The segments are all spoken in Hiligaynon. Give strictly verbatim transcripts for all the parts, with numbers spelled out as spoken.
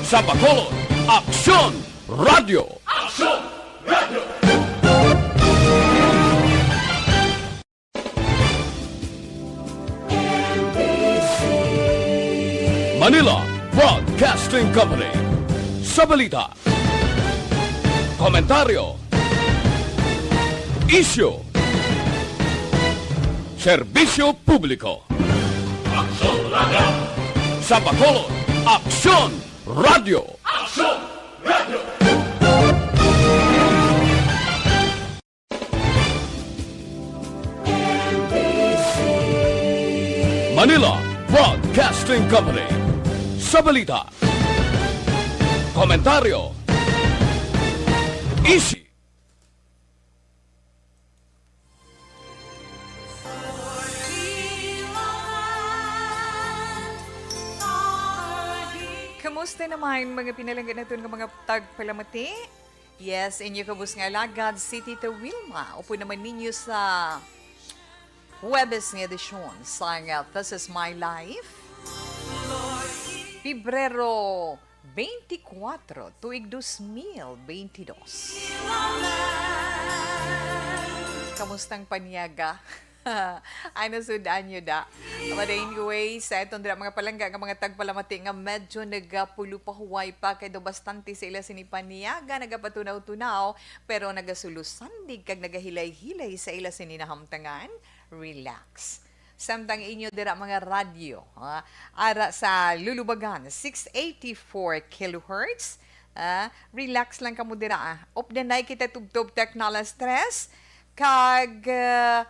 Sa Bacolod, Aksyon Radio. Aksyon Radio. Manila Broadcasting Company. Sa balita, komentaryo, isyu, serbisyo publiko. Aksyon Radio. Sa Bacolod, Aksyon Radio. Aksyon Radio. Manila Broadcasting Company. Sa balita, komentaryo, isyu. Kamusta naman, mga pinalangga naton nga mga tagpalamati? Yes, inyo kabus nga alagad, si Tita Wilma. Upod naman ninyo sa Huwebes nga edisyon sang, uh, This Is My Life. Pebrero twenty-four, tuig dos mil bentidós. Kamustang paniaga? Ano sud-an nyo da? But anyway, sa aton dira mga palangga nga mga tagpalamati nga medyo nagapulo pa huway pa, kay daw bastante sa ila sini paniaga, nagapatunaw-tunaw, pero nagasulosandig kag nagahilay-hilay sa ila sini nahamtangan, relax. Samtang inyo dira mga radyo, ha? Ara sa lulubagan, six eighty-four kilohertz. Ah, relax lang kamo dira, ah. Updanay kita tubtob technology stress. Kag, ah,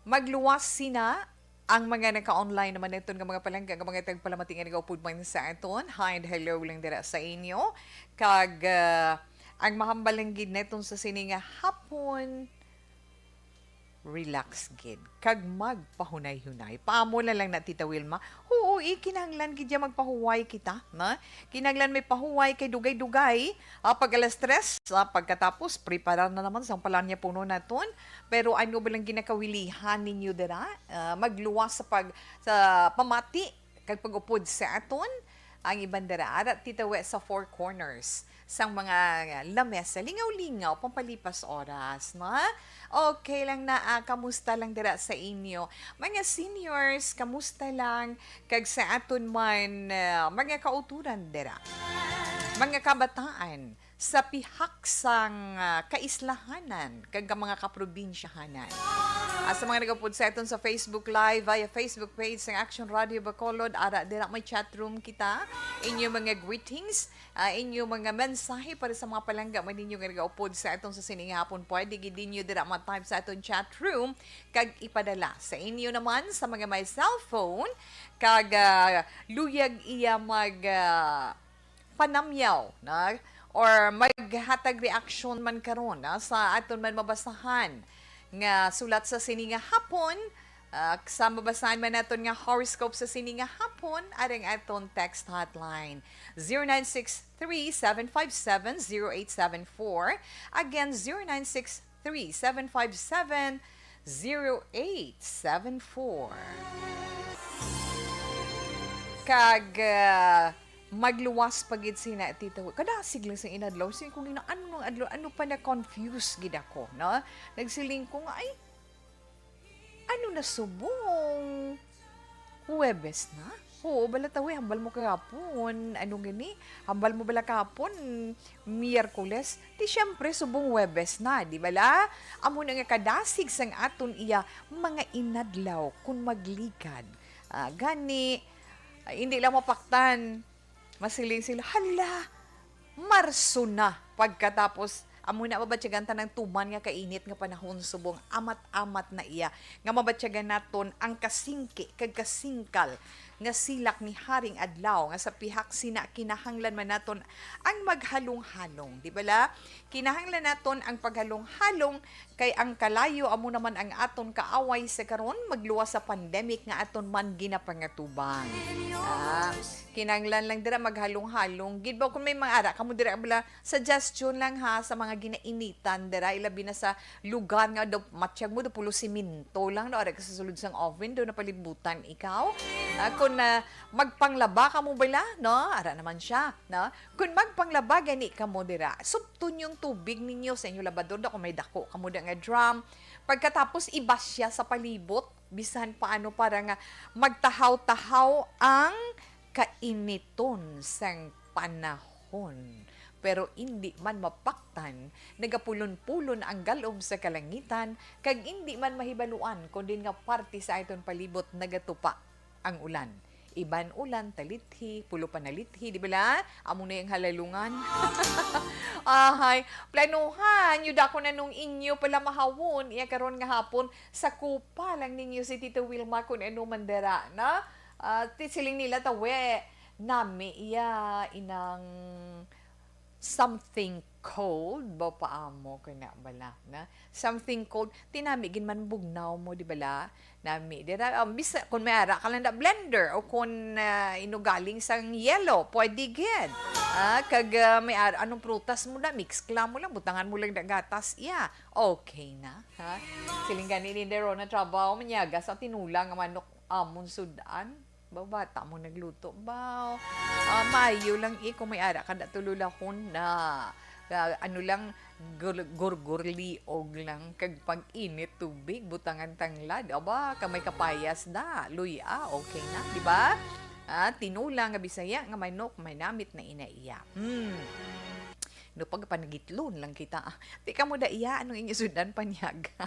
magluwas sina ang mga naka-online naman naton nga mga palangga, nga mga tagpalamati nga nagaupod man sa aton. Hi and hello lang dira sa inyo. Kag, ah, ang mahambal lang gid naton sa sini nga hapon, relax gid kag magpahunay-hunay. Paamo na lang na, Tita Wilma. Oo, eh, kinahanglan gid ya magpahuway kita, na? Kinahanglan may pahuway kay dugay-dugay, ah, pag alas tres, ah, pagkatapos, preparar na naman sang palanya puno naton. Pero ano ba lang ginakawilihan ninyo dira? Ah, magluwas sa pag-, sa pamati kag pag-upod sa aton. Ang iban dira, ara, Tita We, sa Four Corners sang mga lamesa, lingaw-lingaw, pampalipas oras, no? Okay lang na, ah, kamusta lang dira sa inyo? Mga seniors, kamusta lang? Kag sa aton man, ah, mga kauturan dira, mga kabataan, sa pihak sang, ah, kaislahanan kag ka mga kaprobinsyahanan. Ah, sa mga nagapod sa aton sa Facebook Live, via Facebook page sang Action Radio Bacolod, ara dira may chat room kita. Inyo mga greetings, ah, inyo mga mensahe para sa mga palangga man ninyo nga nagaupod sa aton sa sining hapon, pwede gid ninyo dira ma-type sa aton chat room kag ipadala sa inyo naman sa mga may cellphone kag, ah, luyag iya mag, ah, panamyaw, na, or maghatag reaksyon man karon, na, sa aton man mabasahan nga sulat sa sini nga hapon, ah, sa mabasahan man naton nga horoscope sa sini nga hapon, arang aton text hotline, zero nine six three, seven five seven, zero eight seven four. Again, zero nine six three, seven five seven, zero eight seven four. Kag, ah, magluwas pa gid sina, Tita Wi. Kadasig lang sa inadlaw. Sige ko gina, ano nang adlaw? Ano pa na confuse gid ako, no? Nagsiling ko nga, "Ay, ano na subong? Huwebes na?" Oo, bala, Tita Wi, hambal mo kahapon. Ano gani? Hambal mo bala kahapon, Miyerkules? Di siyempre, subong Huwebes na, di bala? Amo na nga kadasig sang aton iya mga inadlaw kun magligad. Ah, gani, ah, hindi lang mapaktan. Masiling sila, "Hala, Marso na." Pagkatapos, amo na mabatyagan ta ng tuman nga kainit nga panahon, subong amat-amat na iya nga mabatyagan naton ang kasingki kag kasingkal nga silak ni Haring Adlaw, nga sa pihak sina kinahanglan man naton ang maghalong-halong, di bala? Kinahanglan naton ang paghalong-halong, kay ang kalayo amo naman ang aton kaaway sa karon, magluwas sa pandemic nga aton man ginapangatubang. Ah, Kinahanglan lang dira maghalong-halong gid ba, kung may mga ara kamo dira, bala, suggestion lang ha, sa mga ginainitan dira, ilabi na sa lugar nga daw matyag mo daw pulo simento lang, no, ara ka sa sulod sang oven, daw napalibutan ikaw. Ah, kung, ah, magpanglaba kamo bala, no, ara naman siya, no. Kung magpanglaba gani kamo dira, supton yung tubig ninyo sa inyo labador, da kung may dako kamo da nga drum. Pagkatapos, ibasya sa palibot, bisan paano, para nga magtahaw-tahaw ang kainiton sang panahon. Pero indi man mapaktan, nagapulon-pulon ang galom sa kalangitan, kag indi man mahibaluan kon diin nga parte sa aton palibot nagatupa ang ulan. Iban ulan, talithi, pulo pa nalithi, di bala? Amo na yung halalungan. Ahay, planuhan, yun ako na nung inyo pala mahawon, iya karon nga hapon, sa kupa lang ninyo si Tito Wilma kung ano man dara, na? Ah, ti siling nila, tawe, nami iya inang something cold, ba paamo ka na bala, na? Something cold, tinami gin man bugnaw mo, di bala? Nami, dira, um, bisa, kung may ara ka lang na blender o kung, ah, inugaling sang yelo, pwede gid. Ah, kag, ah, may ara, anong prutas mo na, mix kla mo lang, butangan mo lang na gatas, iya. Okay na, ha? Siling gani ni Dero na trabaho, manyaga sa tinula nga manok amon sudan. Ba, bata mo nagluto, baw. Ah, mayo lang, eh, kung may ara ka na tululahon na. Ah, ano lang, gur-, gurgurliog lang, kag pag-init tubig, butangan tanglad. Aba, ka may kapayas da, luya, okay na, di ba? Ah, tinula nga Bisaya nga manok, may namit na ina iya. Hmm. No, pag panagitlon lang kita, ah. Di ka mo da iya, anong inyo sudan panyaga?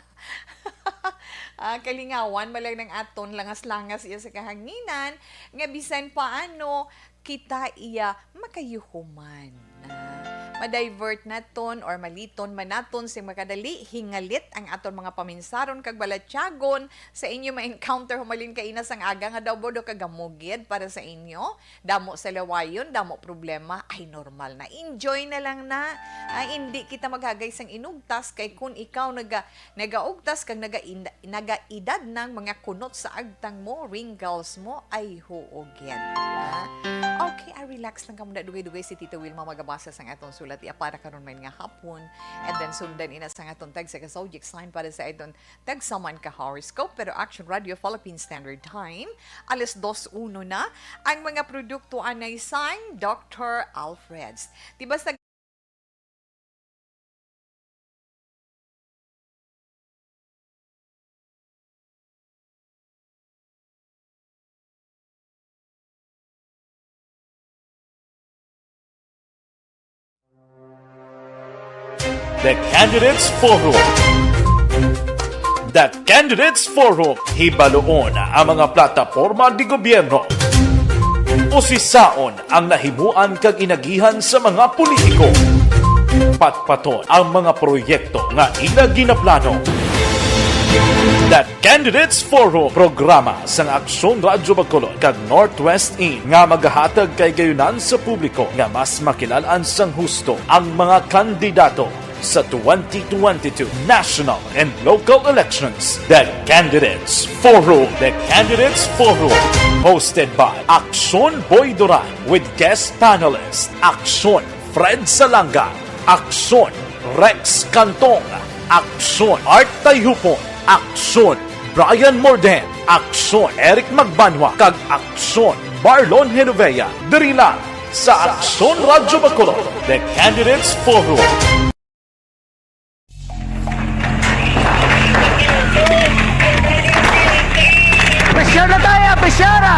Ah, kalingawan, malay ng aton, langas-langas iya sa kahanginan, nga bisan paano kita iya makayuhuman. Ah, ma-divert naton or maliton man naton sing makadali, hingalit ang aton mga paminsaron kag balatyagon sa inyo ma-encounter humalin kaina sang aga nga daw bodo kagamugid para sa inyo. Damo sa lawayon, damo problema. Ay, normal na. Enjoy na lang na. Ay, hindi kita maghagay sang inugtas kay kung ikaw naga-, nagaugtas kag naga-, nagaedad ng mga kunot sa agtang mo, wrinkles mo, ay huo gid. Ah, okay, ah, relax lang kamo na. Dugay-dugay si Tito Wilma magabasa sang atong sulat. Iya para karon man nga hapon. And then sundan ina sang atong tag sa ka zodiac sign para sa atong tagsaman ka horoscope, pero Action Radio Philippine Standard Time, alas dos uno na. Ang mga produkto anay sang Doctor Alfred's. Tibas na The Candidates Forum. The Candidates Forum, hibaluon ang mga plataporma di gobyerno. Usisaon ang nahimuan kag inagihan sa mga politiko. Patpaton ang mga proyekto nga ila ginaplano. The Candidates Forum, programa sang Aksyon Radyo Bacolod kag Northwest In nga magahatag kay gayunan sa publiko nga mas makilalan sang husto ang mga kandidato sa twenty twenty-two national and local elections. The Candidates Forum. The Candidates Forum, hosted by Aksyon Boy Duran with guest panelist Aksyon Fred Salanga, Aksyon Rex Cantong, Aksyon Art Tayhupon, Aksyon Brian Morden, Aksyon Eric Magbanwa, kag Aksyon Marlon Genovea. Diri lang sa Aksyon Radyo Bacolod, The Candidates Forum. Presyara tayo, presyara!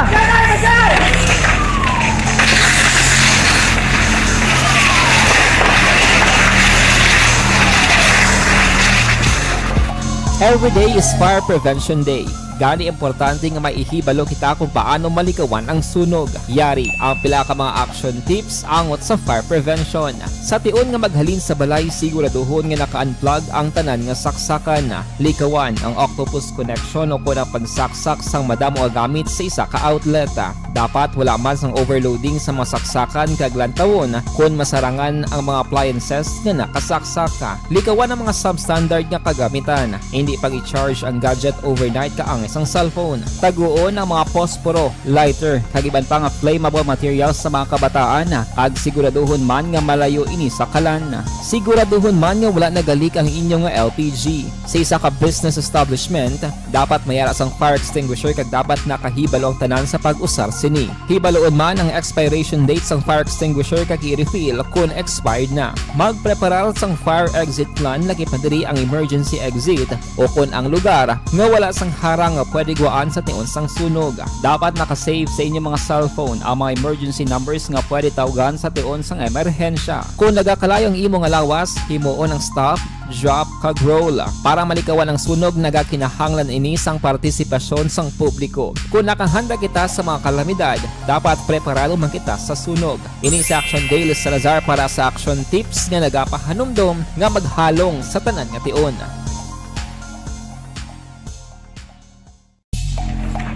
Every day is Fire Prevention Day. Gani, importante nga may ihibalo kita kung paano malikawan ang sunog. Yari ang pila ka mga action tips angot sa fire prevention. Sa tion nga maghalin sa balay, siguraduhon nga naka-unplug ang tanan nga saksakan. Likawan ang octopus connection o kon ang pagsaksak sang madamo nga gamit sa isa ka outlet. Dapat wala man sang overloading sa mga saksakan kag lantawon kon masarangan ang mga appliances nga nakasaksak. Likawan ang mga substandard nga kagamitan. Hindi pag-i-charge ang gadget overnight ka ang sang cellphone. Taguon ang mga posporo, lighter, kag iban pa nga flammable materials sa mga kabataan, kag siguraduhon man nga malayo ini sa kalan. Siguraduhon man nga wala nagalik ang inyo nga L P G. Sa isa ka business establishment, dapat may ara sang fire extinguisher kag dapat nakahibalo ang tanan sa pag-usar sini. Hibaluon man ang expiration date sang fire extinguisher kag i-refill kon expired na. Magpreparar sang fire exit plan, lakip na diri ang emergency exit o kon ang lugar nga wala sang harang nga pwede gwaan sa tion sang sunog. Dapat naka-save sa inyo mga cellphone ang mga emergency numbers nga pwede tawgan sa tion sang emerhensya. Kung nagakalayo ang imo nga lawas, himuon ang stop, drop, kag roll. Para malikawan ang sunog, nagakinahanglan ini sang partisipasyon sang publiko. Kung nakahanda kita sa mga kalamidad, dapat preparado man kita sa sunog. Ini si Action Daily Salazar para sa Action Tips nga nagapahanumdom nga maghalong sa tanan nga tion.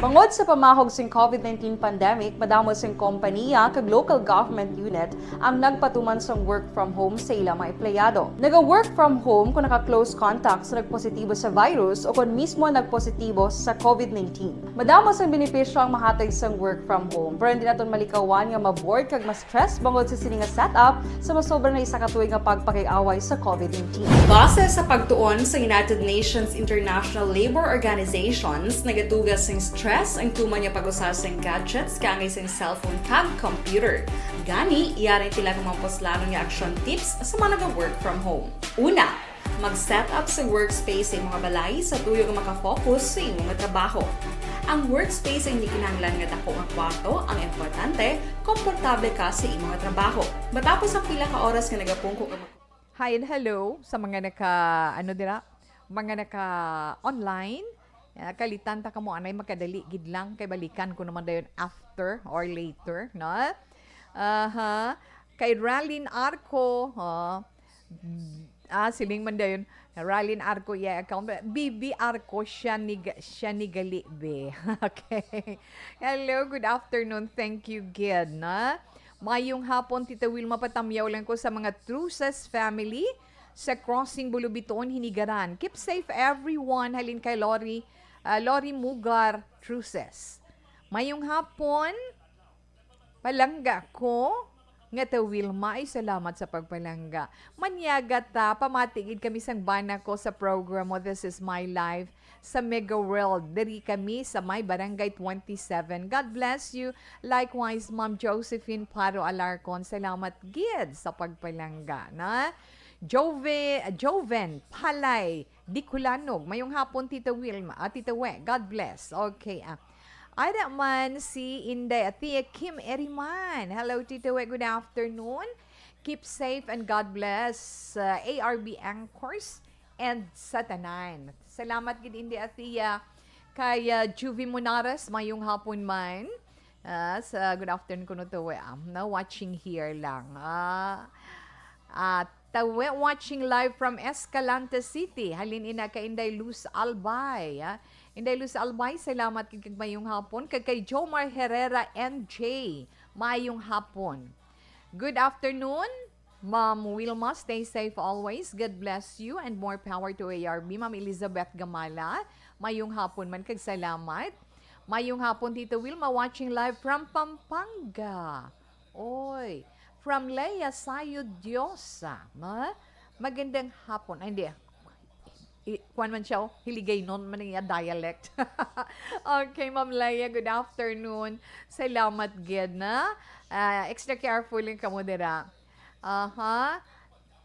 Bangod sa pamahog sing covid nineteen pandemic, madamo sing kompaniya kag local government unit ang nagpatuman sang work from home sa ila mga empleyado. Naga-work from home kung naka-close contact sa nagpositibo sa virus o kon mismo nagpositibo sa covid nineteen. Madamo sang benepisyo ang mahatag sang work from home, pero hindi naton malikawan nga ma-bored kag ma-stress bangod sa sini nga setup sa masobra na isa ka tuig nga pagpakig-away sa covid nineteen. Base sa pagtuon sa United Nations International Labour Organizations, nagatuga sing stress ang tuman nga pag-usa sing gadgets kaangay sing cellphone kag computer. Gani, yari sila nga mga puslanon nga action tips sa mga naga-work from home. Una, mag-set up sa workspace sa imong balay sa tuyo nga makafocus sa imong trabaho. Ang workspace ay hindi kinahanglan nga dako nga kwarto, ang importante, komportable ka sa imong trabaho. Matapos ang pila ka oras nga nagapungko ka mag- Hi and hello sa mga naka, ano dira, mga naka-online. Ah, kalitan ta kamo anay, makadali gid lang kay balikan ko naman dayon after or later, no? Aha. Kay Ralin Arco, oh. Ah, siling man dayon, Ralin Arco iya account. Bibi Arco siya ni ga-, siya ni gali, be. Okay. Hello, good afternoon. Thank you gid, na. Mayong hapon, Tita Wilma, patamyaw lang ko sa mga Truces family sa Crossing Bulubitoon, Hinigaran. Keep safe, everyone. Halin kay Lori, ah, Lori Mugar Truces. Mayong hapon, palangga ko nga Tita Wilma. Ay, salamat sa pagpalangga. Manyaga ta, pamati gid kami sang bana ko sa program mo, This Is My Life, sa Mega World. Diri kami sa may Barangay twenty-seven. God bless you. Likewise, Ma'am Josephine Paro Alarcon, salamat gid sa pagpalangga, na. Jove-, Joven Palay Diculanog, mayong hapon, Tita Wilma, ah, Tita We. God bless. Okay, ah. Ada man si Inday Atia Kim Eriman. Hello, Tita We. Good afternoon. Keep safe and God bless, uh, A R B anchors and sa tanan. Salamat gid, Inday Atia. Kay, uh, Juvie Munares, mayong hapon man. Ah, sa good afternoon kuno, Tita We, ah, na watching here lang. Ah, ah, Tita We watching live from Escalante City. Halin ina kay Inday Luz Albay, ah. Inday Luz Albay, salamat gid kag mayong hapon. Kag kay Jomar Herrera N J, mayong hapon. Good afternoon, Ma'am Wilma. Stay safe always. God bless you and more power to A R B. Ma'am Elizabeth Gamala, mayong hapon man kag salamat. Mayong hapon, Tita Wilma, watching live from Pampanga. Oy, from Lea Sayod Diosa. Ma-, magandang hapon. Ay, hindi. I-, kuwan man siya, oh. Hiligaynon man ang iya dialect. Okay, Ma'am Lea, good afternoon. Salamat gid, na. Ah, extra careful lang kamo dira. Aha.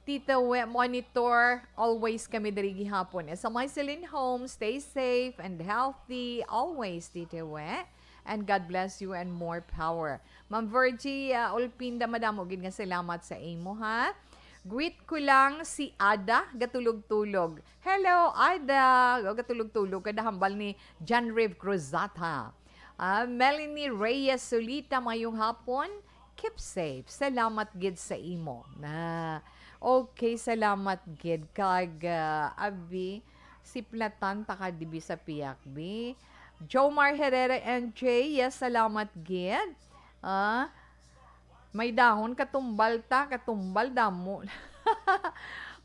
Tita We, monitor always kami diri gihapon. Sa Marceline Home, stay safe and healthy always, Tita We. And God bless you and more power. Ma'am Virgie, ah, Ulpinda, madamo gid nga salamat sa imo, ha. Greet ko lang si Ada, gatulog-tulog. Hello, Ada! O, gatulog-tulog ka, hambal ni John Rev Cruzata. Ah, Melanie Reyes Solita, mayong hapon. Keep safe. Salamat gid sa imo. Na, okay, salamat gid. Kag, ah, abi, siplatan ta ka dibi sa piyak, bi. Jomar Herrera N J, yes, salamat gid. Ah, may dahon, katumbal ta, katumbal damo.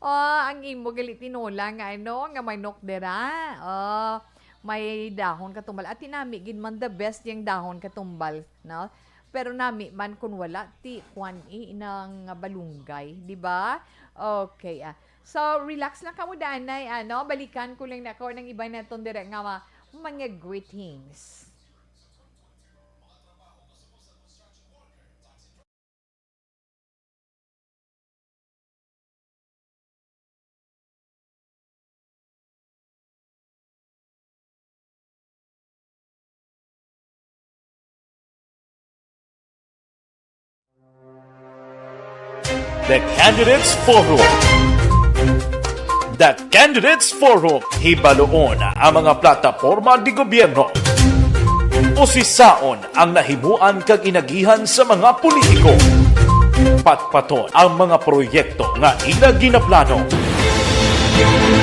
Oh, ang imo gali tinola nga ano, nga manok dira. Oh, May dahon katumbal. Ati nami gid man the best yang dahon katumbal, no? Pero nami man kun wala, ti kwan, eh, inang balunggay, di ba? Okay, ah. So, relax lang kamo, danay, ano? Balikan ko lang na ko ng iba naton dire nga ma-, mga greetings. The Candidates Forum. The Candidates Forum, hibaloon ang mga plataporma de gobyerno. Usisaon ang nahimuan kag inagihan sa mga politiko. Patpaton ang mga proyekto nga ila ginaplano.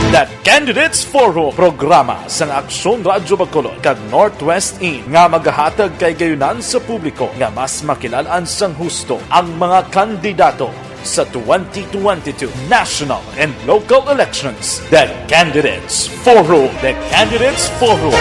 The Candidates Forum, programa sang Aksyon Radyo Bacolod kag Northwest In nga magahatag kay gayunan sa publiko nga mas makilalan sang husto ang mga kandidato sa twenty twenty-two national and local elections. The Candidates Forum. The Candidates Forum,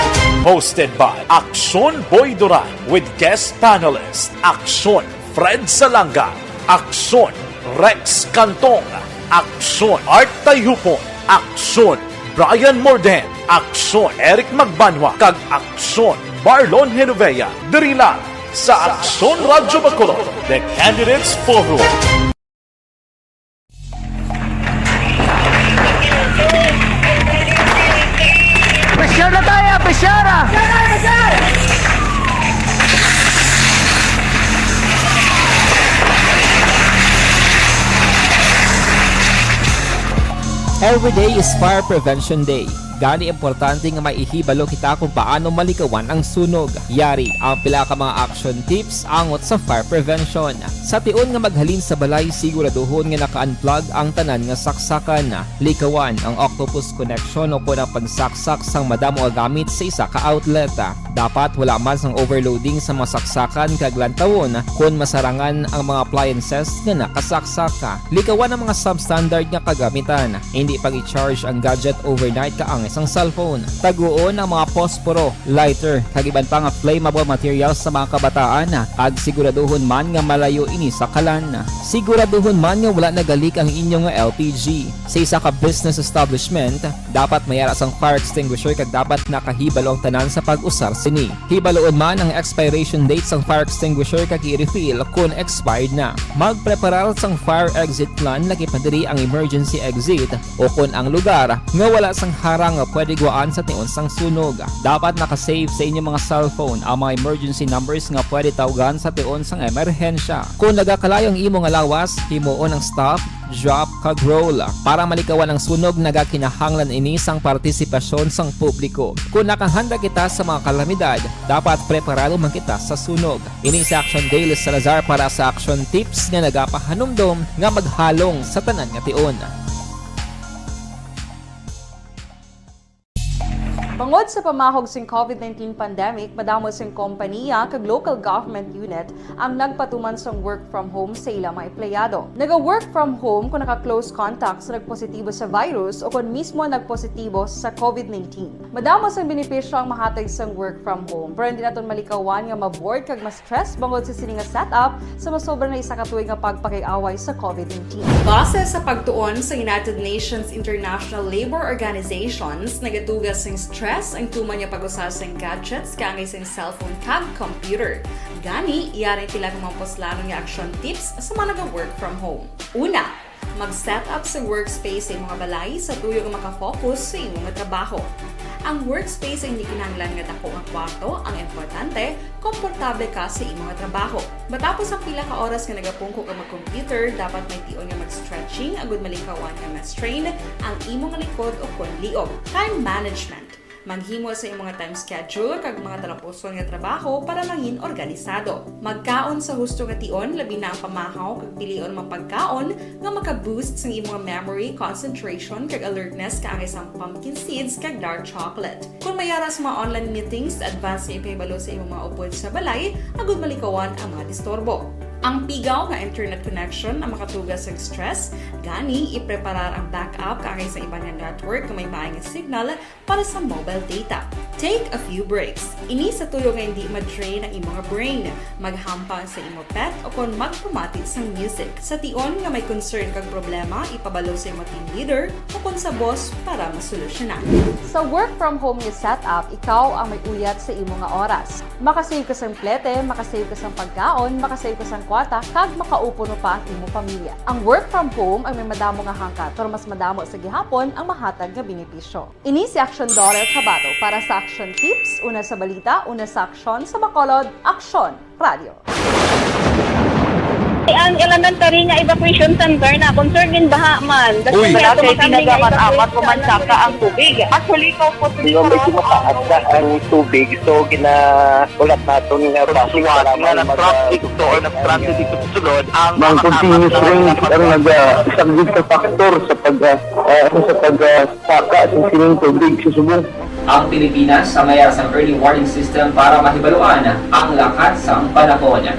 hosted by Aksyon Boy Duran with guest panelist Aksyon Fred Salanga, Aksyon Rex Cantong, Aksyon Art Tayhupon, Aksyon Brian Morden, Aksyon Eric Magbanwa, kag Aksyon Marlon Genovea. Diri lang sa Aksyon Radyo Bacolod, The Candidates Forum. Pressure na tayo, pressure na! Every day is Fire Prevention Day. Gani, importante nga maihibalo kita kung paano malikawan ang sunog. Yari ang pila ka mga action tips angot sa fire prevention. Sa tion nga maghalin sa balay, siguraduhon nga naka-unplug ang tanan nga saksakan. Likawan ang octopus connection o kon ang pagsaksak sang madamo nga gamit sa isa ka outlet. Dapat wala man sang overloading sa mga saksakan kag lantawon kon masarangan ang mga appliances nga nakasaksak. Likawan ang mga substandard nga kagamitan. Indi pag-i-charge ang gadget overnight kaangay sang cellphone. Taguon ang mga posporo, lighter, kag iban pa nga flammable materials sa mga kabataan, kag siguraduhon man nga malayo ini sa kalan. Siguraduhon man nga wala nagalik ang inyo nga L P G. Sa isa ka business establishment, dapat may ara sang fire extinguisher kag dapat nakahibalo ang tanan sa pag-usar sini. Hibaloon man ang expiration date sang fire extinguisher kag i-refill kon expired na. Magpreparar sang fire exit plan, laki pa diri ang emergency exit o kon ang lugar nga wala sang harang nga pwede gwaan sa tion sang sunog. Dapat naka-save sa inyo mga cellphone ang mga emergency numbers nga pwede tawgan sa tion sang emerhensya. Kon nagakalayo ang imo nga lawas, himuon ang stop, drop, kag roll. Para malikawan ang sunog, nagakinahanglan ini sang partisipasyon sang publiko. Kon nakahanda kita sa mga kalamidad, dapat preparado man kita sa sunog. Ini si Action Daily Salazar para sa Action Tips nga nagapahanumdom nga maghalong sa tanan nga tion. Bangod sa pamahog sing covid nineteen pandemic, madamo sing kompaniya kag local government unit ang nagpatuman sang work from home sa ila mga empleyado. Naga-work from home kon naka-close contact sa nagpositibo sa virus o kon mismo nagpositibo sa covid nineteen. Madamo sang benepisyo ang mahatag sang work from home, pero hindi naton malikawan nga ma-bored kag ma-stress bangod sa sini nga setup sa masobra na isa ka tuig nga pagpakig-away sa covid nineteen. Base sa pagtuon sa United Nations International Labour Organizations, nagatuga sing stress ang tuman nga pag-usa sing gadgets kaangay sing cellphone kag computer. Gani, yari ang pila ka mga puslanon nga action tips sa mga naga-work from home. Una, mag-set up sa workspace sa imong balay sa tuyo nga maka-focus sa imong trabaho. Ang workspace ang hindi kinahanglan nga dako nga kwarto, ang importante, komportable ka sa imong trabaho. Matapos ang pila ka oras nga nagapungko ka mag-computer, dapat may tion nga mag-stretching agud malikawan nga ma-strain ang imong likod o kon liog. Time management. Maghimo sa imong time schedule kag mga talapuson nga trabaho para mangin organisado. Magkaon sa husto nga tion, labi na ang pamahaw kag pilion mga pagkaon nga maka-boost sang imong memory, concentration, kag alertness kaangay sang pumpkin seeds kag dark chocolate. Kon may ara sa mga online meetings, advance nga ipahibalo sa imong mga upod sa balay agud malikawan ang mga disturbo. Ang pigaw nga internet connection ang makatuga sa stress, gani ipreparar ang backup kaangay sa iban nga network nga may maay nga signal para sa mobile data. Take a few breaks. Ini sa tuyo nga hindi ma-drain ang imo nga brain, maghampang sa imo pet o kon magpamati sang music. Sa tion nga may concern kag problema, ipabalo sa imo team leader o kon sa boss para masolusyonan. Sa work from home nga setup, ikaw ang may uyat sa imo nga oras. Makasave ka sang plete, makasave ka sang pagkaon, makasave ka sang kwarta, kag makaupo pa ang imo pamilya. Ang work from home ang may madamo nga hangkat, pero mas madamo sa gihapon ang mahatag nga benepisyo. Ini si Action Daughter Kabato para sa Action Tips, una sa balita, una sa aksyon, sa Bacolod, Aksyon Radio. Ang elementary nga evacuation center na concern in baha man. Uy. Wala kay ginagaman amat pumansaka ang tubig. Actually, ikaw po, Di ba, medyo mataas na ang tubig, so ginahulat naton nga base nga lang mag-, traffic to or nag-traffic dito sa sulod ang mga continuous rain ang nag-, ah, isang sa factor sa pag, ah, ah, sa pag, ah, saka sa sining tubig sa subong. Ang Pilipinas may ara sang early warning system para mahibaluan ang lakat sang panahon.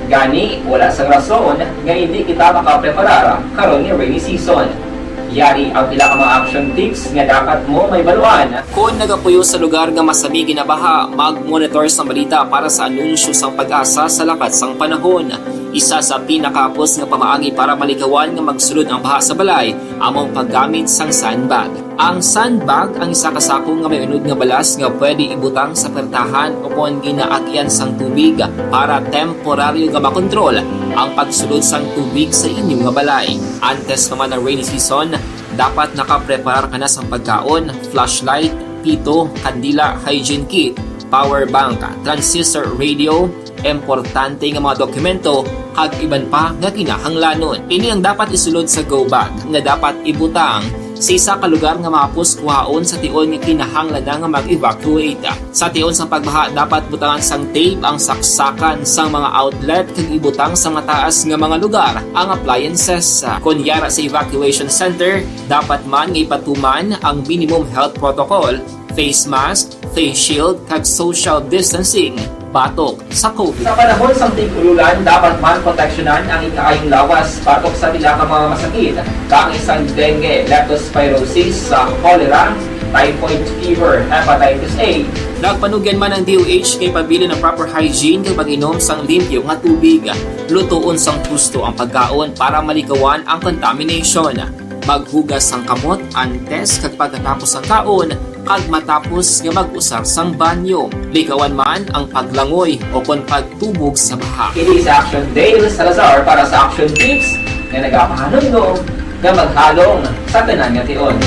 Gani, wala sang rason nga hindi kita makapreparar karon nga rainy season. Yari ang pila ka mga action tips nga dapat mo mahibaluan. Kon nagapuyo sa lugar nga masami ginabaha, mag-monitor sang balita para sa anunsyo sang PAGASA sa lakat sang panahon. Isa sa pinakahapos nga pamaagi para malikawan nga magsulod ang baha sa balay amo ang paggamit sang sandbag. Ang sandbag ang isa ka sako nga may unod nga balas nga pwede ibutang sa pertahan o kon ginaagyan sang tubig para temporaryo nga makontrol ang pagsulod sang tubig sa inyo nga balay. Antes pa man ang rainy season, dapat nakapreparar ka na sang pagkaon, flashlight, pito, kandila, hygiene kit, power bank, transistor radio, importante nga mga dokumento, kag iban pa nga kinahanglanon. Ini ang dapat isulod sa go bag nga dapat ibutang sa isa ka lugar nga mahapos kuhaon sa tion nga kinahanglan na nga mag-evacuate. Sa tion sang pagbaha, dapat butangan sang tape ang saksakan sang mga outlet kag ibutang sa mataas nga mga lugar ang appliances. Kon yara sa evacuation center, dapat man nga ipatuman ang minimum health protocol, face mask, face shield, kag social distancing batok sa COVID. Sa panahon sang tig-ululan, dapat man proteksyonan ang ikaayong lawas batok sa pila ka mga masakit, kaangay sang dengue, leptospirosis, sa cholera, typhoid fever, hepatitis A. Nagpanugyan man ang D O H nga ipabilin ang proper hygiene kag pag-inom sang limpyo nga tubig. Lutoon sang husto ang pagkaon para malikawan ang contamination. Maghugas sang kamot antes kag pagkatapos sang kaon, kag matapos nga mag-usar sang banyo. Likawan man ang paglangoy o kon pagtubog sa baha. Ini si Action Dale Salazar para sa Action Tips nga nagapahanumdom nga maghalong sa tanan nga tion.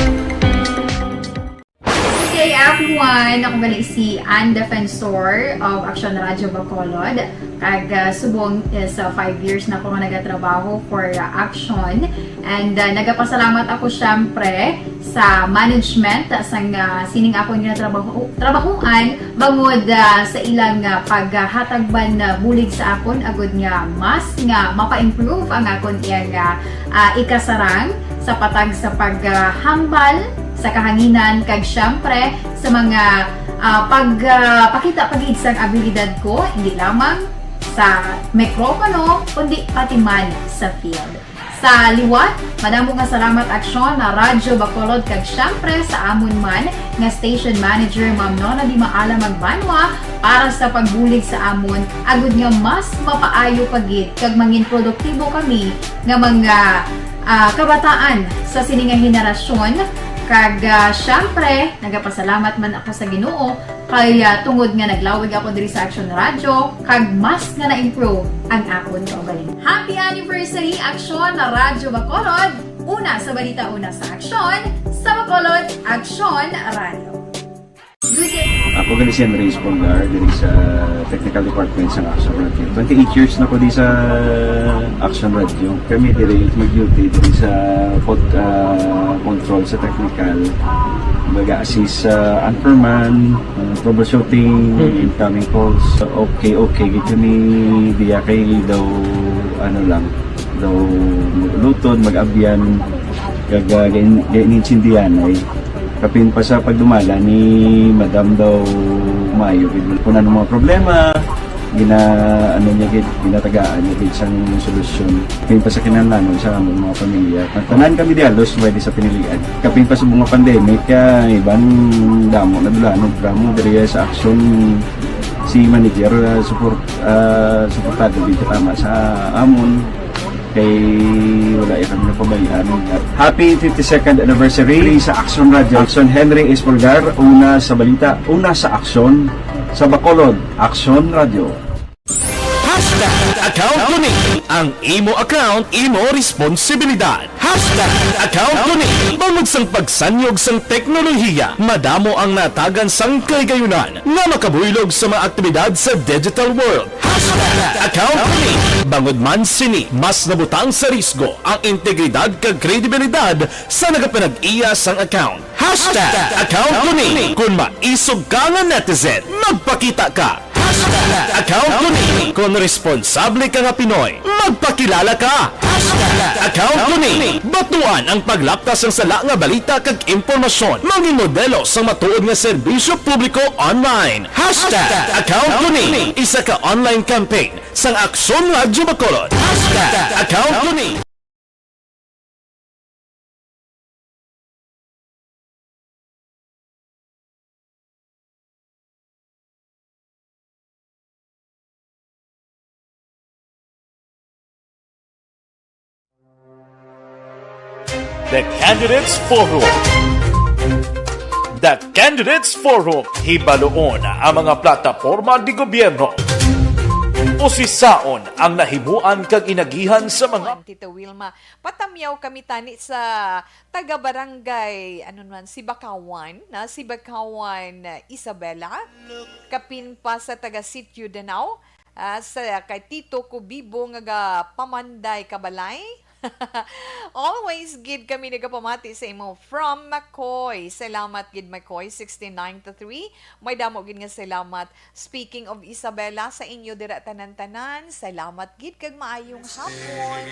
Good day, everyone! Ako gali si Ann Defensor of Action Radio Bacolod. Kag, ah, subong is, ah, five years na ako nga nagatrabaho for, ah, Action. And, ah, nagapasalamat ako, syempre, sa management, ah, sang, ah, sining akon nga trabaho, trabahuan, bangod, ah, sa ilang, ah, paghatag man, ah, bulig sa akon, agud nga mas nga mapa-improve ang akon iyang, ah, ah, ikasarang sa patag sa paghambal sa kahanginan, kag syempre sa mga, ah, pag, ah, pakita pa gid sang abilidad ko, hindi lamang sa mikropono, kundi pati man sa field. Sa liwat, madamo nga salamat, Aksyon, na Radyo Bacolod, kag syempre sa amon man nga station manager, Ma'am Nona Di Maala Magbanwa, para sa pagbulig sa amon, agud nga mas mapaayo pa gid kag mangin produktibo kami nga mga, ah, kabataan sa sini nga henerasyon. Kag, ah, syempre, nagapasalamat man ako sa Ginoo kay, ah, tungod nga naglawig ako diri sa Action Radio, kag mas nga na-improve ang akon kaugalingon. Happy anniversary, Action Radyo Bacolod! Una sa balita, una sa aksyon, sa Bacolod, Action Radio. Good day. Ako gali si Andres Polgar, diri sa technical department sa Action Radio. Twenty-eight years na ko di sa Action Radio. Kami diri mag-duty diri sa pod-, ah, control sa technical. Mag-assist sa anchorman, ah, troubleshooting, incoming calls. Okay, okay, gid kami diya kay daw, ano lang, daw mag-ulutod, mag-abyan, kag, ah, gain-, gain-, intindihan ay kapin pa sa pagdumala ni Madam daw maayo gid. Kung ano mga problema, Gina-, ano niya gid, ginatagaan niya gid sang solusyon. Kapin pa sa kinahanglanon sa among mga pamilya. Tanan kami di halos pwede sa pinilian. Kapin pa sa mga pandemic, ah, iban damo na dulanon, drama diri sa aksyon. Si manager, ah, support, ah, suportado gid tama sa amon. Kay wala ya kami napabayaan. Happy fifty-second anniversary sa Aksyon Radio. Aksyon Henry Espolgar, una sa balita, una sa aksyon, sa Bacolod, Aksyon Radio. Hashtag account ko ni. Ang imo account, imo responsibilidad. Hashtag account ko ni. Bangod sang pagsanyog sang teknolohiya, madamo ang natagan sang kahigayunan nga makabuylog sa mga aktibidad sa digital world. Hashtag account ko ni. Bangod man sini, mas nabutang sa risgo ang integridad kag kredibilidad sa nagapanag-iya sang account. Hashtag account ko ni. Kung maisog ka nga netizen, magpakita ka. Hashtag account ko ni. Kung responsable ka nga Pinoy, magpakilala ka. Hashtag account ko ni. Batuan ang paglapta sang sala nga balita kag impormasyon. Mangin modelo sang matuod nga serbisyo publiko online. Hashtag account ko ni. Isa ka online campaign sang Aksyon Radyo Bacolod. Hashtag account ko ni. The Candidates Forum. The Candidates Forum. Hibaluon ang mga plataporma di gobyerno. Usisaon ang nahimuan kag inagihan sa mga Tita Wilma, patamyaw kami tani sa taga-barangay, ano naman, Sibakawan, na Sibakawan, uh, Isabela, kapin pa sa taga-Sitio Danao, ah, sa kay Tito Kubibo nga ga Pamanday Kabalay. Always gid kami nagapamati sa imo from McCoy. Salamat gid, McCoy, sixteen ninety-three. May damo gid nga salamat. Speaking of Isabela, sa inyo dira tanan-tanan, salamat gid kag maayong hapon.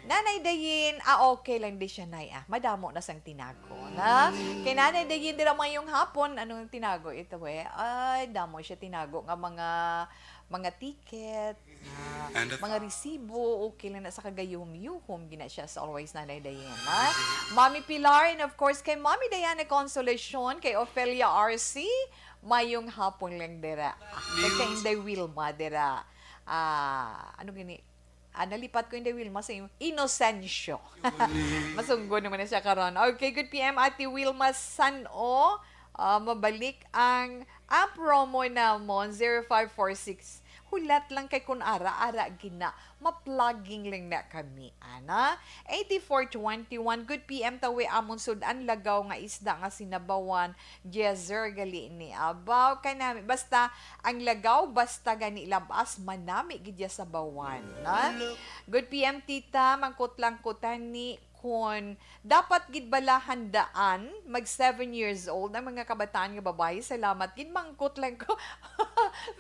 Nanay Dayin, ah, okay lang di siya, Nay, ah. Madamo na sang tinago, na? Kay Nanay Dayin, dira mayong hapon, anong tinago ito, eh? Ay, damo siya tinago nga mga, mga ticket, ah, mga resibo, okay lang na sa kagayuhom-yuhom, gina siya sa always, Nanay Dayin, ha? Mami Pilar, and of course, kay Mami Diana Consolacion, kay Ofelia R C, mayong hapon lang dira. Ah, kay, kay Inday Wilma dira. Ah, ano gini? Ah, nalipat ko, Inday Wilma, sa imo. Inocencio. Masunggo naman na siya karon. Okay, good P M, Ate Wilma San-o. Ah, mabalik ang, ang promo namon, zero five four six. Hulat lang kay kun ara-ara gina, ma-plugging lang na kami, ana. Eighty-four twenty-one, good P M, tawi amon sud-an lagaw nga isda nga sinabawan, Jezer gali ni. Abaw, kanami. Basta, ang lagaw, basta gani labas, manami gid ya sa bawan, na? Good P M, tita, mangkot lang ko tani, kun dapat gid bala handaan, mag seven years old ang mga kabataan nga babayi. Salamat gid, mangkot lang ko.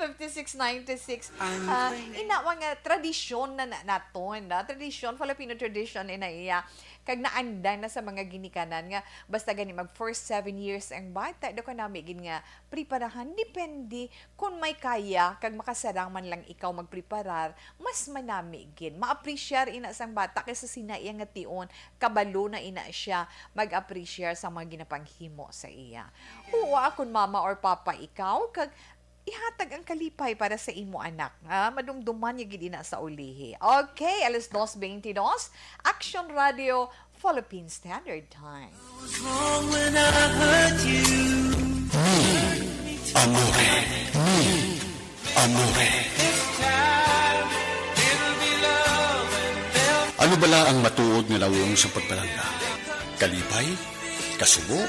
Fifty-six ninety-six. Ah, ina, mga tradisyon na, na naton, na? Tradisyon, Filipino tradition, ina iya. Kag naandan na sa mga ginikanan nga basta gani mag first seven years ang bata, daw kanami gid nga preparahan. Depende, kun may kaya kag makasarang man lang ikaw magpreparar, mas manami gid. Maapresyar ina sang bata kaysa sina iya nga tion, kabalo na ina siya mag-apresyar sa mga ginapanghimo sa iya. Oo, akon mama or papa ikaw, kag ihatag ang kalipay para sa imo anak, ha? Madumduman niya gid ina sa ulihi. Okay, alas dos beintidos, Action Radio, Philippine Standard Time. What's wrong when I hurt you? Mi amore, mi amore. Ano bala ang matuod nga lawong sa pagpalangga? Kalipay? Kasubo?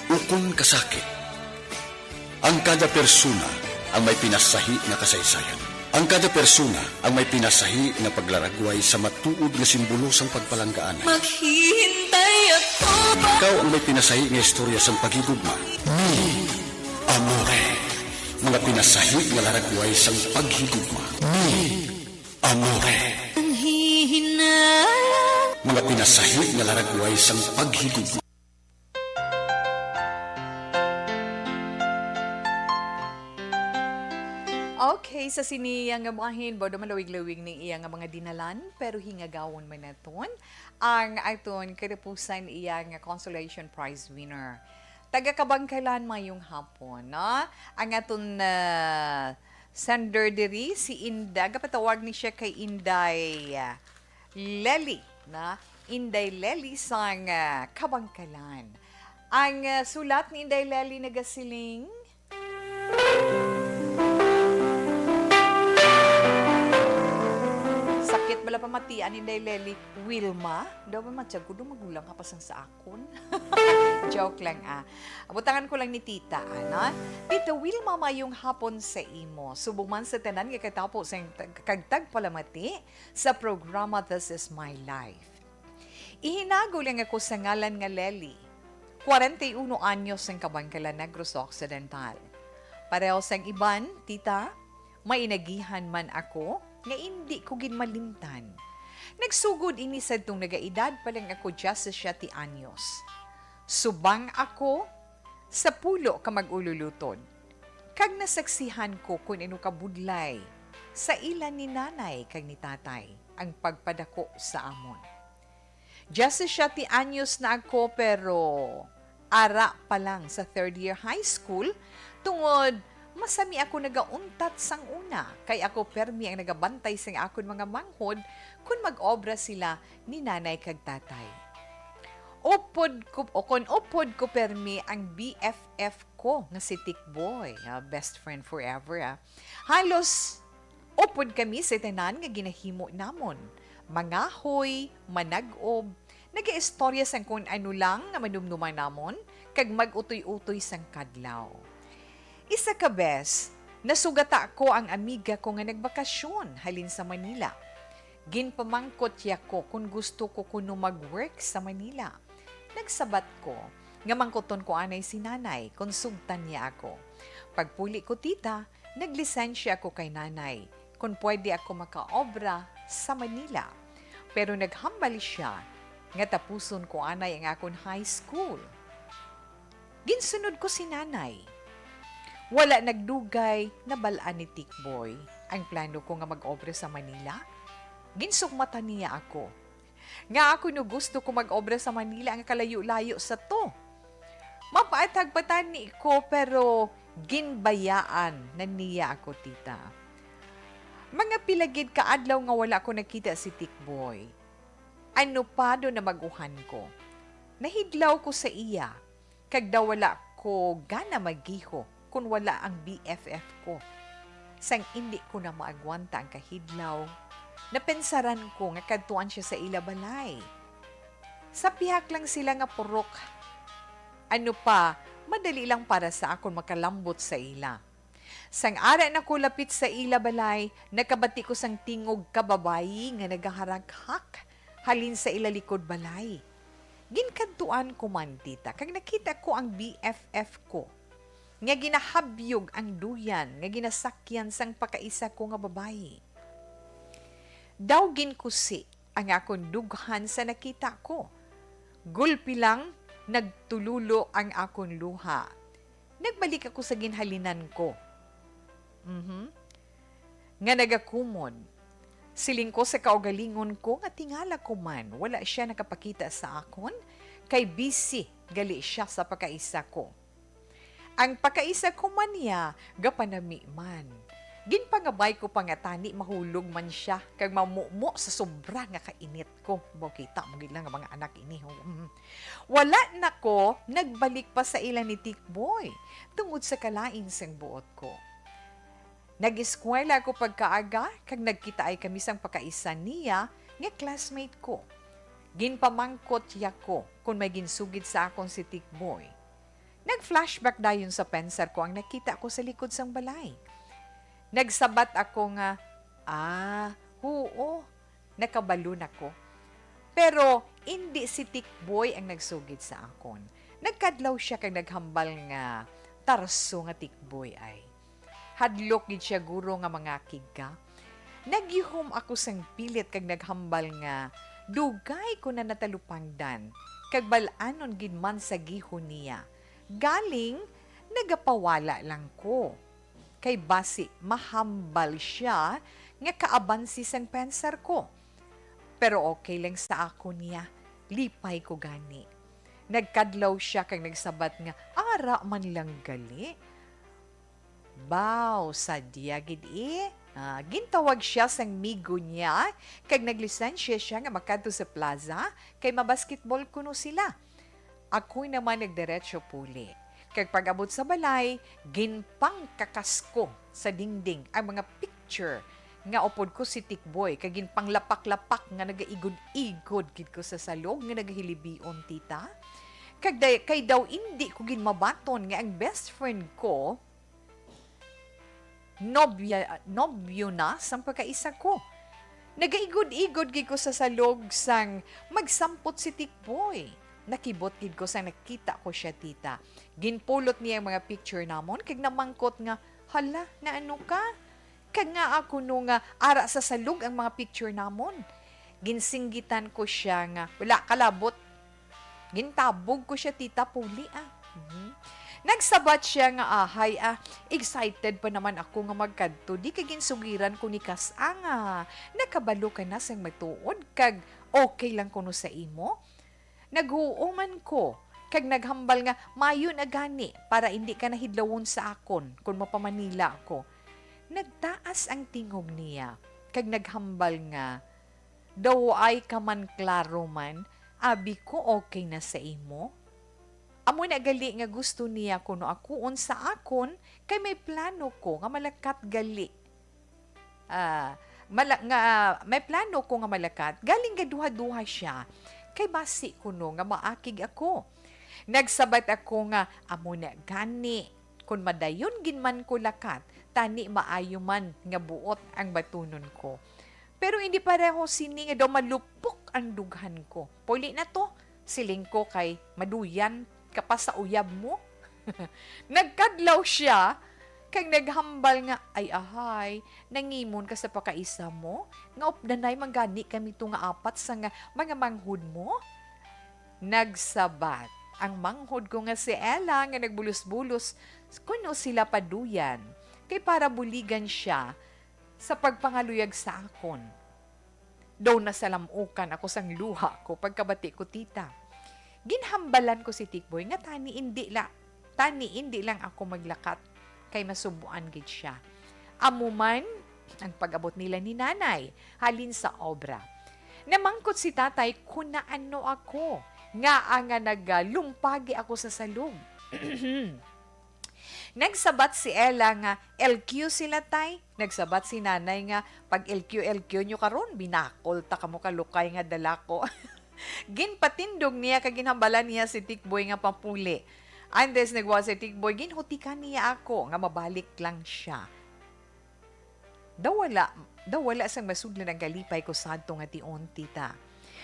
Ukon kasakit? Ang kada persona ang may pinasahi nga kasaysayan. Ang kada persona ang may pinasahi nga paglaragway sa matuod nga simbolo sang pagpalanggaanay. Maghihintay ako. Ikaw ang may pinasahi nga istorya sang paghigugma. Mi amore. Mga pinasahi nga laragway sang paghigugma. Mi amore. Ang hihinayang. Mga pinasahi nga laragway sang paghigugma. Okay, Sa sini nga bahin, bado malawig-lawig ni iya nga mga dinalan, pero hingagawon man naton ang aton katapusan iya nga consolation prize winner. Taga Kabangkalan, mayong hapon, no? Ang aton, ah, sender diri, si Inda, gapatawag ni siya kay Inday, ah, Lely, na? Inday Lely sang, ah, Kabangkalan. Ang, ah, sulat ni Inday Lely nagasiling, Sakit bala pamatian ni Day Lely. Wilma? Daw ba matyag ko, daw magulang ka pa sang sa akon? Joke lang, ah. Butangan ko lang ni Tita, ano? Tita Wilma, mayong hapon sa imo. Subong man sa tanan nga katapo sa tag-, kag tagpalamati sa programa This Is My Life. Ihinaguli ako sa ngalan nga Lely, kwarenta y uno anyos, sang Kabangkalan, Negros Occidental. Pareho sang iban, tita, may inagihan man ako nga indi ko gid malimtan. Nagsugod ini sadtong nagaedad pa lang ako diyasisiete anyos. Subang ako sa pulo ka mag-ululutod, kag nasaksihan ko kon ano kabudlay sa ila ni nanay kag ni tatay ang pagpadako sa amon. Diyasisiete anyos na ako, pero ara pa lang sa third year high school, tungod masami ako nagauntat sang una, kay ako permi ang nagabantay sang akon mga manghod kon mag-obra sila ni nanay kag tatay. Upod ko, o kon upod ko permi ang B F F ko nga si Tikboy, ah, best friend forever, ah. Halos upod kami sa tanan nga ginahimo namon. Mangahoy, manag-ob, nagaistorya sang kon ano lang nga manumduman namon, kag mag-utoy-utoy sang kadlaw. Isa ka bes, nasugata ko ang amiga ko nga nagbakasyon halin sa Manila. Ginpamangkot ya ko kon gusto ko kuno mag-work sa Manila. Nagsabat ko nga mangkuton ko anay si nanay kon sugtan niya ako. Pagpuli ko, tita, naglisensya ako kay nanay kon pwede ako makaobra sa Manila. Pero naghambal siya nga tapuson ko anay ang akon high school. Ginsunod ko si nanay. Wala nagdugay, nabal-an ni Tikboy ang plano ko nga mag-obra sa Manila. Ginsukmatan niya ako nga ako no gusto ko mag-obra sa Manila nga kalayo-layo sa to. Mapaatag pa tani ko, pero ginbayaan na niya ako, tita. Mga pila gid ka adlaw nga wala ko nakita si Tikboy. Ano pa do na mag-uhan ko? Nahidlaw ko sa iya, kag daw wala ko gana maggiho kon wala ang B F F ko. Sang indi ko na maagwanta ang kahidlaw, napensaran ko nga kadtuan siya sa ila balay. Sa pihak lang sila nga purok. Ano pa, madali lang para sa akon makalambot sa ila. Sang ara na ko lapit sa ila balay, nakabati ko sang tingog ka babayi nga nagaharaghak halin sa ila likod balay. Ginkadtuan ko man, tita, kag nakita ko ang B F F ko nga ginahabyog ang duyan nga ginasakyan sang pakaisa ko nga babayi. Daw ginkusi ang akon dughan sa nakita ko. Gulpi lang, nagtululo ang akon luha. Nagbalik ako sa ginhalinan ko. Mhm. Nga nagakumon. Siling ko sa kaugalingon ko nga tingala ko man wala siya nakapakita sa akon, kay busy gali siya sa pakaisa ko. Ang pakaisa ko man niya gapanami man. Ginpangabay ko pa nga tani mahulog man siya kag mamumo sa sobra nga kainit ko. Baw, kita mo gid lang nga mga anak ini, ho. Mm. Wala na ko nagbalik pa sa ila ni Tikboy tungod sa kalain sang buot ko. Nag-eskwela ako pagkaaga kag nagkitaay kami sang pakaisa niya nga classmate ko. Ginpamangkot ya ko kon may ginsugid sa akon si Tikboy. Nag-flashback dayon sa pensar ko ang nakita ko sa likod sang balay. Nagsabat ako nga, "Ah, huo, nakabalo na ko." Pero indi si Tikboy ang nagsugid sa akon. Nagkadlaw siya kag naghambal nga tarso nga Tikboy ay. Hadlok gid siya, guro, nga mangakig ka. Nagyuhom ako sang pilit kag naghambal nga dugay ko na natalupangdan, kag bal-anon gid man sa gihon niya. Galing, nagapawala lang ko. kay basi mahambal sia nga kaabansi sang pensar ko. Pero okay lang sa akon niya, lipay ko gani. Nagkadlaw sia kag nagsabat nga ara man lang gali. Baw, sadya gid, eh. Ah, gintawag sia sang migo niya, kag naglisensya sia nga makadto sa plaza, kay mabasketball kuno sila. Ako naman nagdiretso puli. Kag pag-abot sa balay, ginpangkakas ko sa dingding ang mga picture nga upod ko si Tikboy, kag ginpanglapak-lapak nga nagaigod-igod gid ko sa salog nga nagahilibion, tita. Kag day-, kay daw indi ko gid mabaton nga ang best friend ko nobya, nobyo na sang pagkaisa ko. Nagaigod-igod gid ko sa salog sang magsampot si Tikboy. Nakibot gid ko sang nakita ko sia, tita. Ginpulot niya ang mga picture namon kag namangkot nga, "Hala, naano ka? Kag ngaa kuno nga ara sa salog ang mga picture namon?" Ginsinggitan ko sia nga, "Wala ka labot." Gintabog ko sia, tita, puli, ah. Mhm. Nagsabat sia nga, "Ahay, ah, excited pa naman ako nga magkadto. Di kay ginsugiran ko ni Kas-a nga nakabalo ka na sang matuod kag okay lang kuno sa imo." Naghuo man ko, kag naghambal nga, "Maayo na gani, para indi ka na hidlawon sa akon kon mapamanila ako." Nagtaas ang tingog niya, kag naghambal nga, "Daw ay ka man klaro man, abi ko okay na sa imo." Amo na gali nga gusto niya kuno akuon sa akon, kay may plano ko nga malakat gali. Ah, mala-, nga may plano ko nga malakat, galing gaduha-duha siya, kay basi kuno nga maakig ako. Nagsabat ako nga, "Amo na gani, kun madayon gid man ko lakat, tani maayo man nga buot ang batunon ko. Pero hindi pareho sini nga daw malupok ang dughan ko. Puli na to," siling ko, "kay maduyan ka pa sa uyab mo." Nagkadlaw sia kag naghambal nga, "Ay, ahay, nangimon ka sa pakaisa mo, nga updanay man gani kami to nga apat sa nga mga manghod mo?" Nagsabat ang manghod ko nga si Ella nga nagbulos-bulos kuno sila paduyan, kay para buligan sia sa pagpangaluyag sa akon. Daw nasalamukan ako sang luha ko pagkabati ko, tita. Ginhambalan ko si Tikboy nga tani indi la, tani indi lang ako maglakat, kay masubuan gid sia. Amo man ang pag-abot nila ni Nanay halin sa obra. Namangkot si Tatay kun naano ako, ngaa nga nagalumpagi ako sa salog. Nagsabat si Ella nga, "L Q sila, tay." Nagsabat si Nanay nga, "Pag L Q, L Q nyo karon, binakol ta kamo kalukay nga dala ko." Ginpatindog niya kag ginhambalan niya si Tikboy nga papuli. Antes nagwa si Tikboy, ginhutikan niya ako nga mabalik lang siya. Daw wala, daw wala sang masudlan ang kalipay ko sadto nga tion, tita.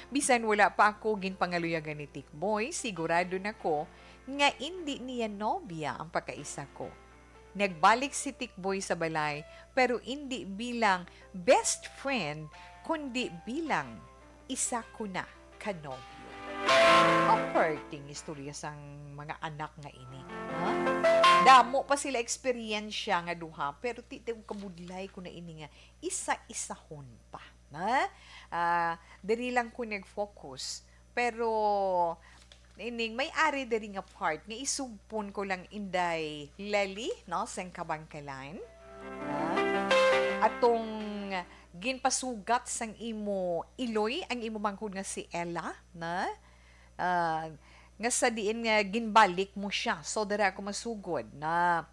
Bisan wala pa ako ginpangaluyagan ni Tikboy, sigurado na ko nga indi niya nobya ang pagkaisa ko. Nagbalik si Tikboy sa balay, pero indi bilang best friend, kundi bilang isa ko na ka nobyo. Ang perting istorya sang mga anak nga ini, ha? Damo pa sila eksperyensya nga duha, pero ti, ti, kabudlay ko na ini nga isa-isahon pa, ha? Ah, diri lang ko nag-focus, pero ining may ari diri nga part nga isugpon ko lang, Inday Lely, no, sang Kabangkalan. Ha? Atong ginpasugat sang imo iloy ang imo manghod nga si Ella, na, ah, nga sa diin nga ginbalik mo siya. So, dira ako masugod na,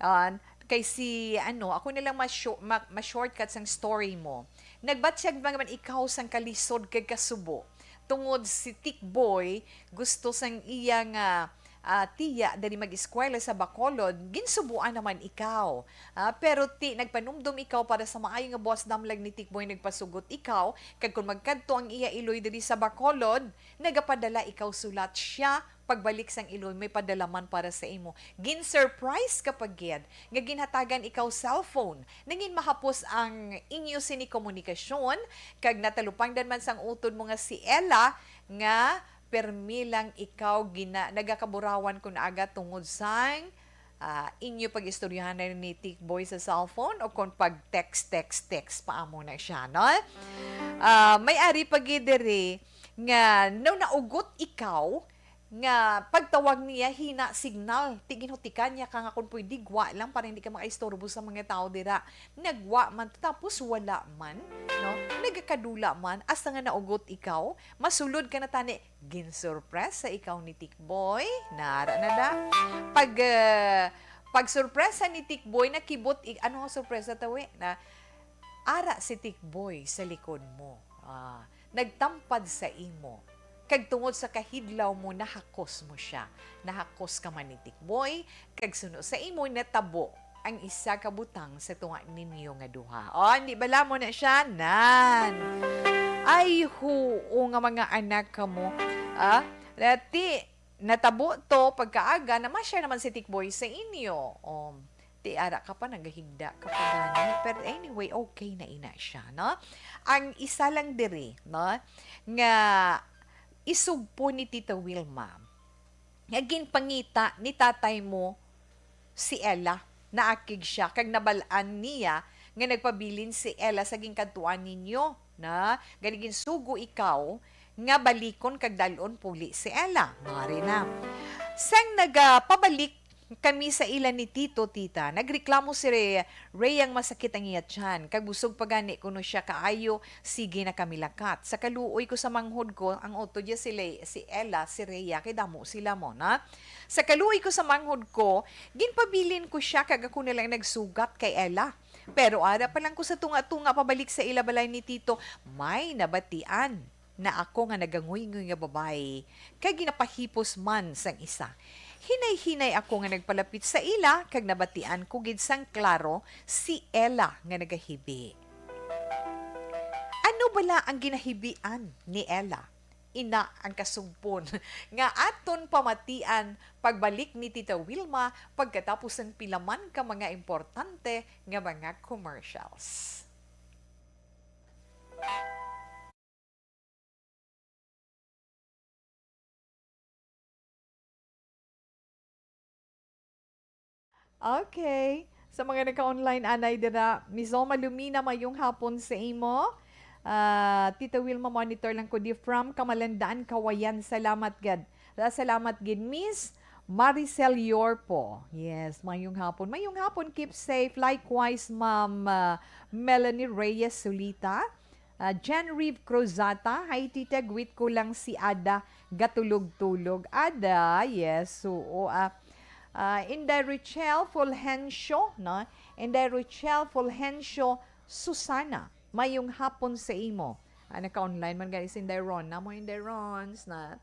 ah, kay si, ano, ako na lang ma-sho-, ma-, ma-shortcut sang story mo. Nagbatyag naman ikaw sang kalisod kag kasubo. Tungod si Tikboy, gusto sang iya nga, ah, tiya dali mag-eskwela sa Bacolod, ginsubuan naman ikaw. Ah, pero ti, nagpanumdom ikaw para sa maayo nga buwas damlag ni Tikboy, nagpasugot ikaw, kag kon magkadto ang iya iloy diri sa Bacolod, nagapadala ikaw sulat siya pagbalik sang iloy, may padala man para sa imo. Gin-surprise ka pa gid nga ginhatagan ikaw cellphone. Nangin mahapos ang inyo sini komunikasyon, kag natalupangdan man sang utod mo nga si Ella nga permi lang ikaw gina-, nagakaburawan kun aga tungod sang Ah, inyo pag-istoryahan na ni Tikboy sa cellphone o kon pag text, text, text pa amo na siya, no? Ah, may ari pa gid diri nga no naugot ikaw nga pagtawag niya hina signal, ti ginhutikan niya ka nga kung pwede gwa lang para hindi ka makaistorbo sa mga tao dira. Nagwa man tapos wala man, no? Nagakadula man hasta nga naugot ikaw, masulod ka na tani, ginsurpresa ikaw ni Tikboy. Nara na da. Pag ah, pag surpresa ni Tikboy, nakibot i- ano ang surpresa tawi na ara si Tikboy sa likod mo. Ah, nagtampad sa imo. Kag tungod sa kahidlaw mo, nahakos mo siya. Nahakos ka man ni Tikboy, kag suno sa imo natabo ang isa ka butang sa tunga ninyo nga duha. O, hindi bala mo na siya? Nan! Ay, huo nga mga anak kamo. Ah, dati, natabo to pagkaaga, na ma-share naman si Tikboy sa inyo. Um, ti ara ka pa, nagahigda ka pa gani. Pero anyway, okay na ina siya, no? Ang isa lang diri, no? Nga isugpo ni Tita Wilma, nga ginpangita ni tatay mo si Ella, naakig siya, kag nabal-an niya nga nagpabilin si Ella sa ginkadtuan ninyo, na gani ginsugo ikaw nga balikon kag dal-on puli si Ella. Mari na. Sang nagapabalik kami sa ila ni Tito, Tita, nagreklamo si Re-, Rhea nga masakit ang iya tiyan, kag busog pa gani kuno siya kaayo, sige na kami lakat. Sa kaluoy ko sa manghod ko, ang utod niya si Le-, si Ella, si Rhea, kay damo sila mo na. Sa kaluoy ko sa manghod ko, ginpabilin ko siya kag ako na lang nagsugat kay Ella. Pero ara pa lang ko sa tunga-tunga pabalik sa ila balay ni Tito, may nabatian na ako nga naganguynggoy nga babayi, kag ginapahipos man sang isa. Hinay-hinay ako nga nagpalapit sa ila, kag nabatian ko gid sang klaro si Ella nga nagahibi. Ano bala ang ginahibian ni Ella? Ina ang kasugpon nga aton pamatian pagbalik ni Tita Wilma pagkatapos sang pila man ka mga importante nga mga commercials. Okay. Sa mga naka-online anay dira, Miss Zoma Lumina, mayong hapon sa imo. Ah, Tita Wilma, monitor lang ko di from Kamalandaan, Kawayan. Salamat gid. Ah, salamat gid, Miss Maricel Yorpo. Yes, mayong hapon. Mayong hapon, keep safe. Likewise, Ma'am, ah, Melanie Reyes Sulita. Ah, Jan Reeve Cruzata, "Hi, Tita, greet ko lang si Ada, gatulog-tulog." Ada, yes, oo, ah, ah, Inday Richelle Fulgencio, no? Inday Richelle Fulgencio Susana, mayong hapon sa imo. Ah, naka-online man gani si Inday Ron. Namo Inday Rons na.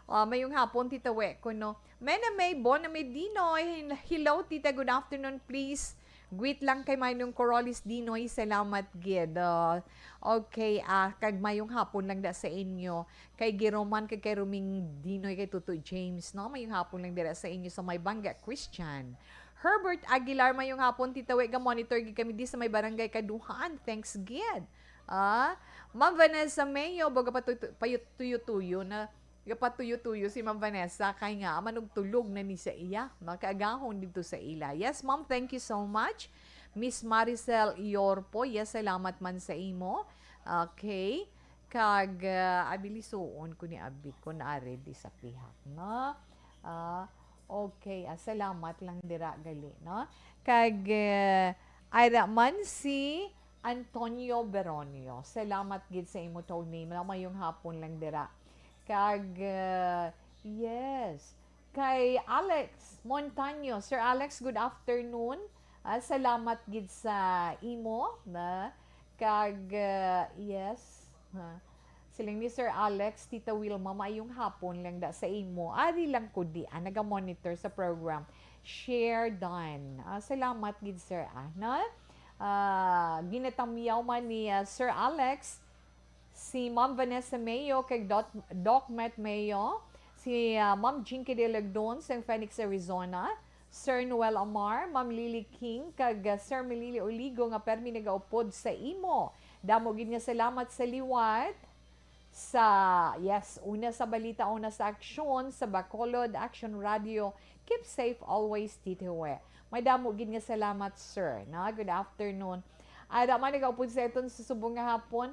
Ah, mayong hapon, Tita We, kuno. Mena May, Bona May Dinoy. Hello, Tita. Good afternoon. Please, greet lang kay Manong Corolis Dinoy. Salamat gid. Ah, okay, ah, kag mayong hapon lang da sa inyo. Kay Giroman, kag kay Ruming Dinoy, kay Tuto James, no? Mayong hapon lang dira sa inyo sa may Bangga Christian. Herbert Aguilar, mayong hapon, Tita We, ga-monitor gid kami di sa may Barangay Kaduhaan. Thanks gid. Ah, Ma'am Vanessa Mayo, baga pa tutu-, payut-, tuyo-tuyo na, gapatuyo-tuyo si Ma'am Vanessa, kay nga, manugtulog na ni sa iya, makaagahon dito sa ila. Yes, Ma'am, thank you so much. Miss Maricel Iorpo, yes, salamat man sa imo. Okay. Kag, ah, abilisuon ko ni abi ko na ready sa pihak, no? Ah, okay, ah, salamat lang dira gali, no? Kag, ah, ara man si Antonio Beronio. Salamat gid sa imo, Tony. Mayong hapon lang dira. Kag, ah, yes. Kay Alex Montaño. Sir Alex, good afternoon. Ah, salamat gid sa imo na kag, ah, yes. Ha. Siling ni Sir Alex, Tita Wilma, maayong hapon lang da sa imo. Ari lang ko di, ah, naga-monitor sa program. Share done. Ah, salamat gid, sir, ah, na? Ah, ginatamyaw man ni, ah, Sir Alex, si Ma'am Vanessa Mayo, kay Dot-, Doc Met Mayo, si, ah, Ma'am Jinky de Lagdon sa Phoenix, Arizona, Sir Noel Amar, Ma'am Lily King, kag, ah, Sir Melili Oligo nga permi nagaupod sa imo. Damo gid nga salamat sa liwat. Sa, yes, una sa balita, una sa aksyon, sa Bacolod Action Radio. Keep safe always, Tito Hue. Madamo gid nga salamat, sir. Na, good afternoon. Ada man nagaupod sa iton sa subong nga hapon.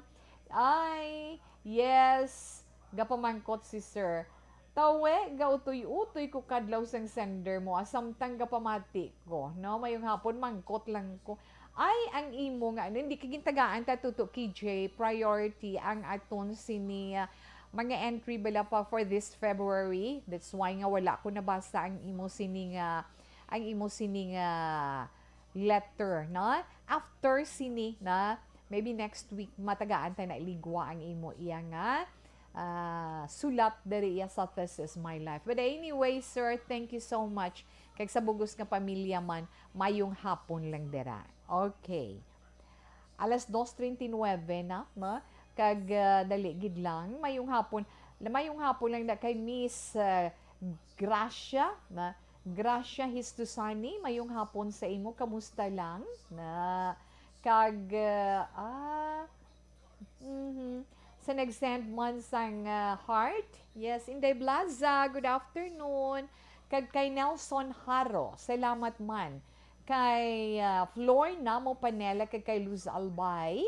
Ay, yes, gapamangkot si sir. Tawe, gautoy-utoy ko kadlaw sang sender mo, asamtang gapamati ko, no? Mayong hapon, mangkot lang ko. Ay, ang imo nga, ano, hindi ka gintagaan ta, Tuto K J, priority ang aton sini, ah, mga entry bala pa for this February. That's why nga wala ko nabasa ang imo sini nga, ang imo sini nga letter, no? After sini na, maybe next week, matagaan ta na iligwa ang imo iya nga, ah, sulat diri iya sa This Is My Life. But anyway, sir, thank you so much. Kag sa bugos nga pamilya man, mayong hapon lang dira. Okay. Alas dos treinta y nueve na, no? Kag, ah, dali gid lang. Mayong hapon. Mayong hapon lang na kay Miss, ah, Gracia, na Gracia Histusani. Mayong hapon sa imo. Kamusta lang? Na, kag, ah, ah, mhm. Sa nag-send man sang, ah, heart. Yes, Inday Blaza, good afternoon. Kag kay Nelson Haro, salamat man. Kay, ah, Flor Namo Panela, kag kay Luz Albay,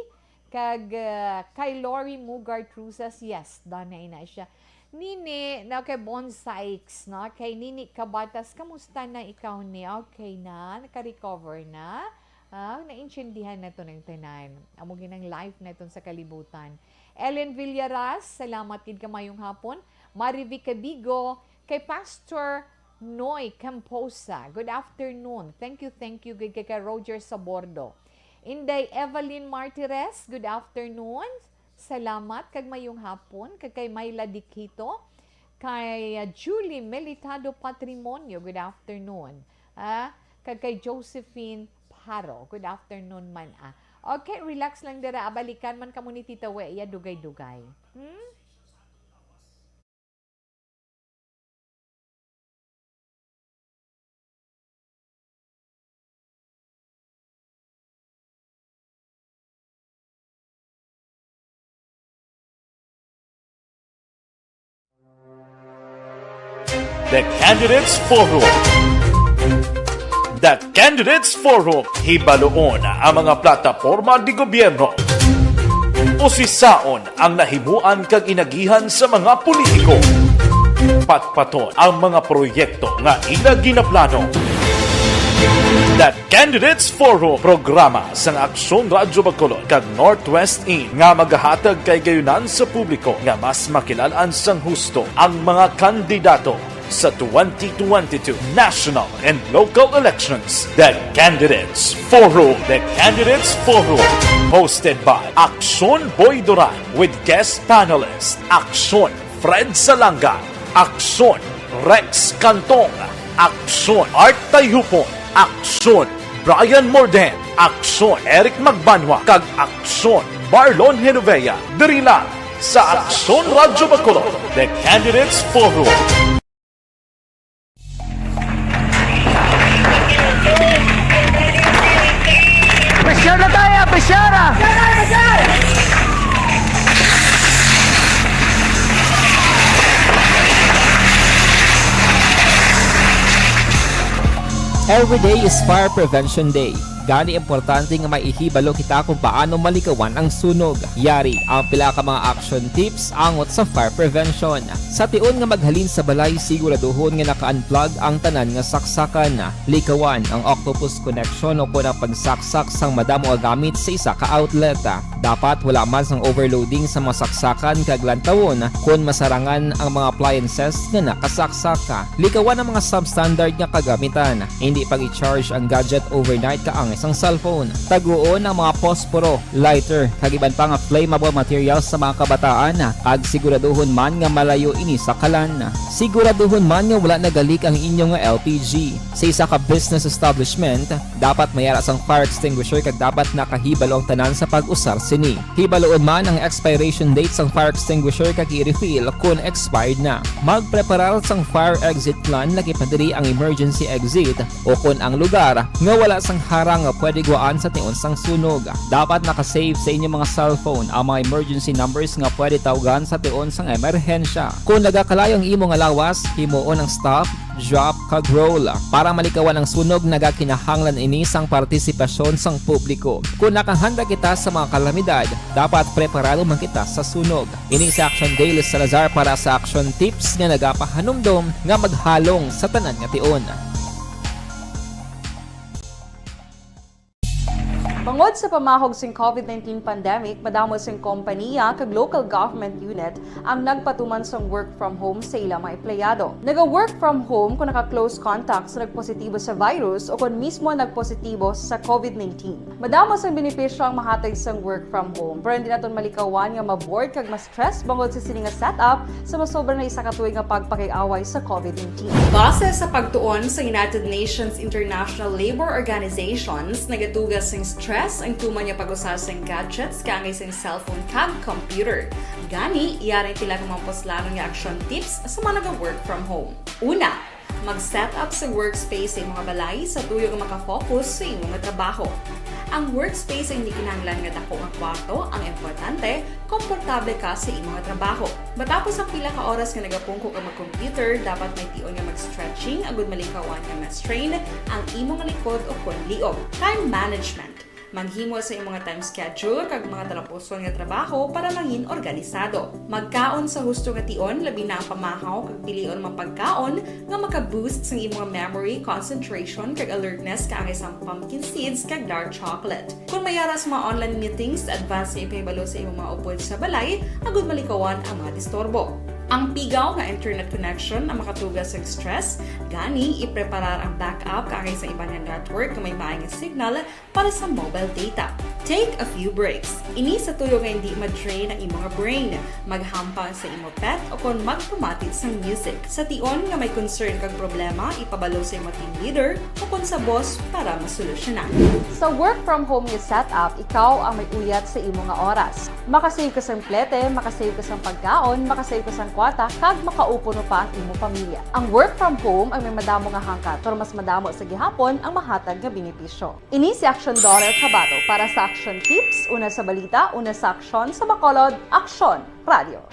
kag, ah, kay Lori Mugar Truzas, yes, danay na siya. Nini, na kay Bon Sykes, no? Kay Nini Kabatas, kamusta na ikaw ni? Okay na? Naka-recover na? Ah, naintindihan na to ng tanan. Amo ginang life na iton sa kalibutan. Ellen Villaras, salamat gid ka, mayong hapon. Marivic Cabigo, kay Pastor Noy Camposa, good afternoon. Thank you, thank you gid kay, kay Roger Sabordo. Inday Evelyn Martires, good afternoon. Salamat kag mayong hapon. Kag kay Myla Diquito, kay, ah, Julie Melitado Patrimonio, good afternoon. Ah, kag kay Josephine Paro, good afternoon man, ah. Okay, relax lang dira. Balikan man kamo ni Tita We, iya dugay-dugay. Hmm? The Candidates Forum. The Candidates Forum. Hibaluon ang mga plataporma de gobyerno. Usisaon ang nahimuan kag inagihan sa mga politiko. Patpaton ang mga proyekto nga ila ginaplano. The Candidates Forum, programa sang Aksyon Radyo Bacolod kag Northwest In nga magahatag kahigayonan sa publiko nga mas makilal-an sang husto ang mga kandidato sa twenty twenty-two national and local elections. The Candidates Forum. The Candidates Forum, hosted by Aksyon Boy Duran with guest panelist Aksyon Fred Salanga, Aksyon Rex Cantong, Aksyon Art Tayhupon, Aksyon Brian Morden, Aksyon Eric Magbanwa, kag Aksyon Marlon Genovea. Diri lang sa Aksyon Radyo Bacolod, The Candidates Forum. Pressure na tayo! Pressure na! Every day is Fire Prevention Day. Gani, importante nga may ihibalo kita kung paano malikawan ang sunog. Yari ang pila ka mga action tips angot sa fire prevention. Sa tion nga maghalin sa balay, siguraduhon nga naka-unplug ang tanan nga saksakan. Likawan ang octopus connection o kon ang pagsaksak sang madamo nga gamit sa isa ka outlet. Dapat wala man sang overloading sa mga saksakan kag lantawon kon masarangan ang mga appliances nga nakasaksak. Likawan ang mga substandard nga kagamitan. Hindi pag-i-charge ang gadget overnight kaangay sang cellphone. Taguon ang mga posporo, lighter, kag iban pa nga flammable materials sa mga kabataan, kag siguraduhon man nga malayo ini sa kalan. Siguraduhon man nga wala nagalik ang inyo nga L P G. Sa isa ka business establishment, dapat may ara sang fire extinguisher kag dapat nakahibalo ang tanan sa pag-usar sini. Hibaluon man ang expiration date sang fire extinguisher kag i-refill kon expired na. Magpreparar sang fire exit plan, lakip na diri ang emergency exit, o kon ang lugar nga wala sang harang nga pwede guwaan sa tion sang sunog. Dapat naka-save sa inyo mga cellphone ang mga emergency numbers nga pwede tawgan sa tion sang emerhensya. Kung nagakalayo ang imo nga lawas, himuon ang stop, drop, kag roll. Para malikawan ang sunog, nagakinahanglan ini sang partisipasyon sang publiko. Kung nakahanda kita sa mga kalamidad, dapat preparado man kita sa sunog. Ini si Action Dale Salazar para sa Action Tips nga nagapahanumdom nga maghalong sa tanan nga tion. Bangod sa pamahog sing covid nineteen pandemic, madamo sing kompaniya kag local government unit ang nagpatuman sang work from home sa ila mga empleyado. Naga-work from home kung naka-close contact sa nagpositibo sa virus o kon mismo nagpositibo sa covid nineteen. Madamo sang benepisyo ang mahatag sang work from home, pero hindi naton malikawan nga ma-bored kag ma-stress bangod sa sini nga setup sa masobra na isa ka tuig nga pagpakig-away sa covid nineteen. Base sa pagtuon sa United Nations International Labour Organizations, nagatuga sing stress ang tuman nga pag-usa sing gadgets kaangay sing cellphone kag computer. Gani, yari ang pila ka mga puslanon nga action tips sa mga naga-work from home. Una, mag-set up sa workspace sa imong balay sa tuyo nga makafocus sa imong trabaho. Ang workspace ay hindi kinahanglan nga dako nga kwarto, ang importante, komportable ka sa imong trabaho. Matapos ang pila ka oras nga nagapungko ka mag-computer, dapat may tion nga mag-stretching agud malikawan nga ma-strain ang imong likod o kon liog. Time management. Maghimo sa imong time schedule kag mga talapuson nga trabaho para mangin organisado. Magkaon sa husto nga tion, labi na ang pamahaw kag pilion man pagkaon nga maka-boost sang imong memory, concentration, kag alertness kaangay sang pumpkin seeds kag dark chocolate. Kung may ara sa mga online meetings, advance nga ipahibalo sa imong mga upod sa balay agud malikawan ang mga disturbo. Ang pigaw nga internet connection ang makatuga sa stress, gani ipreparar ang backup kaangay sa iban nga network nga may maay nga signal para sa mobile data. Take a few breaks. Ini sa tuyo nga hindi ma-drain ang imong brain. Maghampang sa imo pet o kon magpamati sang music. Sa tion nga may concern kag problema, ipabalo sa imo team leader o kon sa boss para masolusyonan. Sa work from home nga setup, ikaw ang may uyat sa imo nga oras. Makasave ka sang plete, makasave ka sang pagkaon, makasave ka sang kwarta, kag makaupo pa ang imo pamilya. Ang work from home ang may madamo nga hangkat, pero mas madamo sa gihapon ang mahatag nga benepisyo. Ini si Action Daughter Kabato para sa Action Tips, una sa balita, una sa aksyon, sa Bacolod, Aksyon Radio.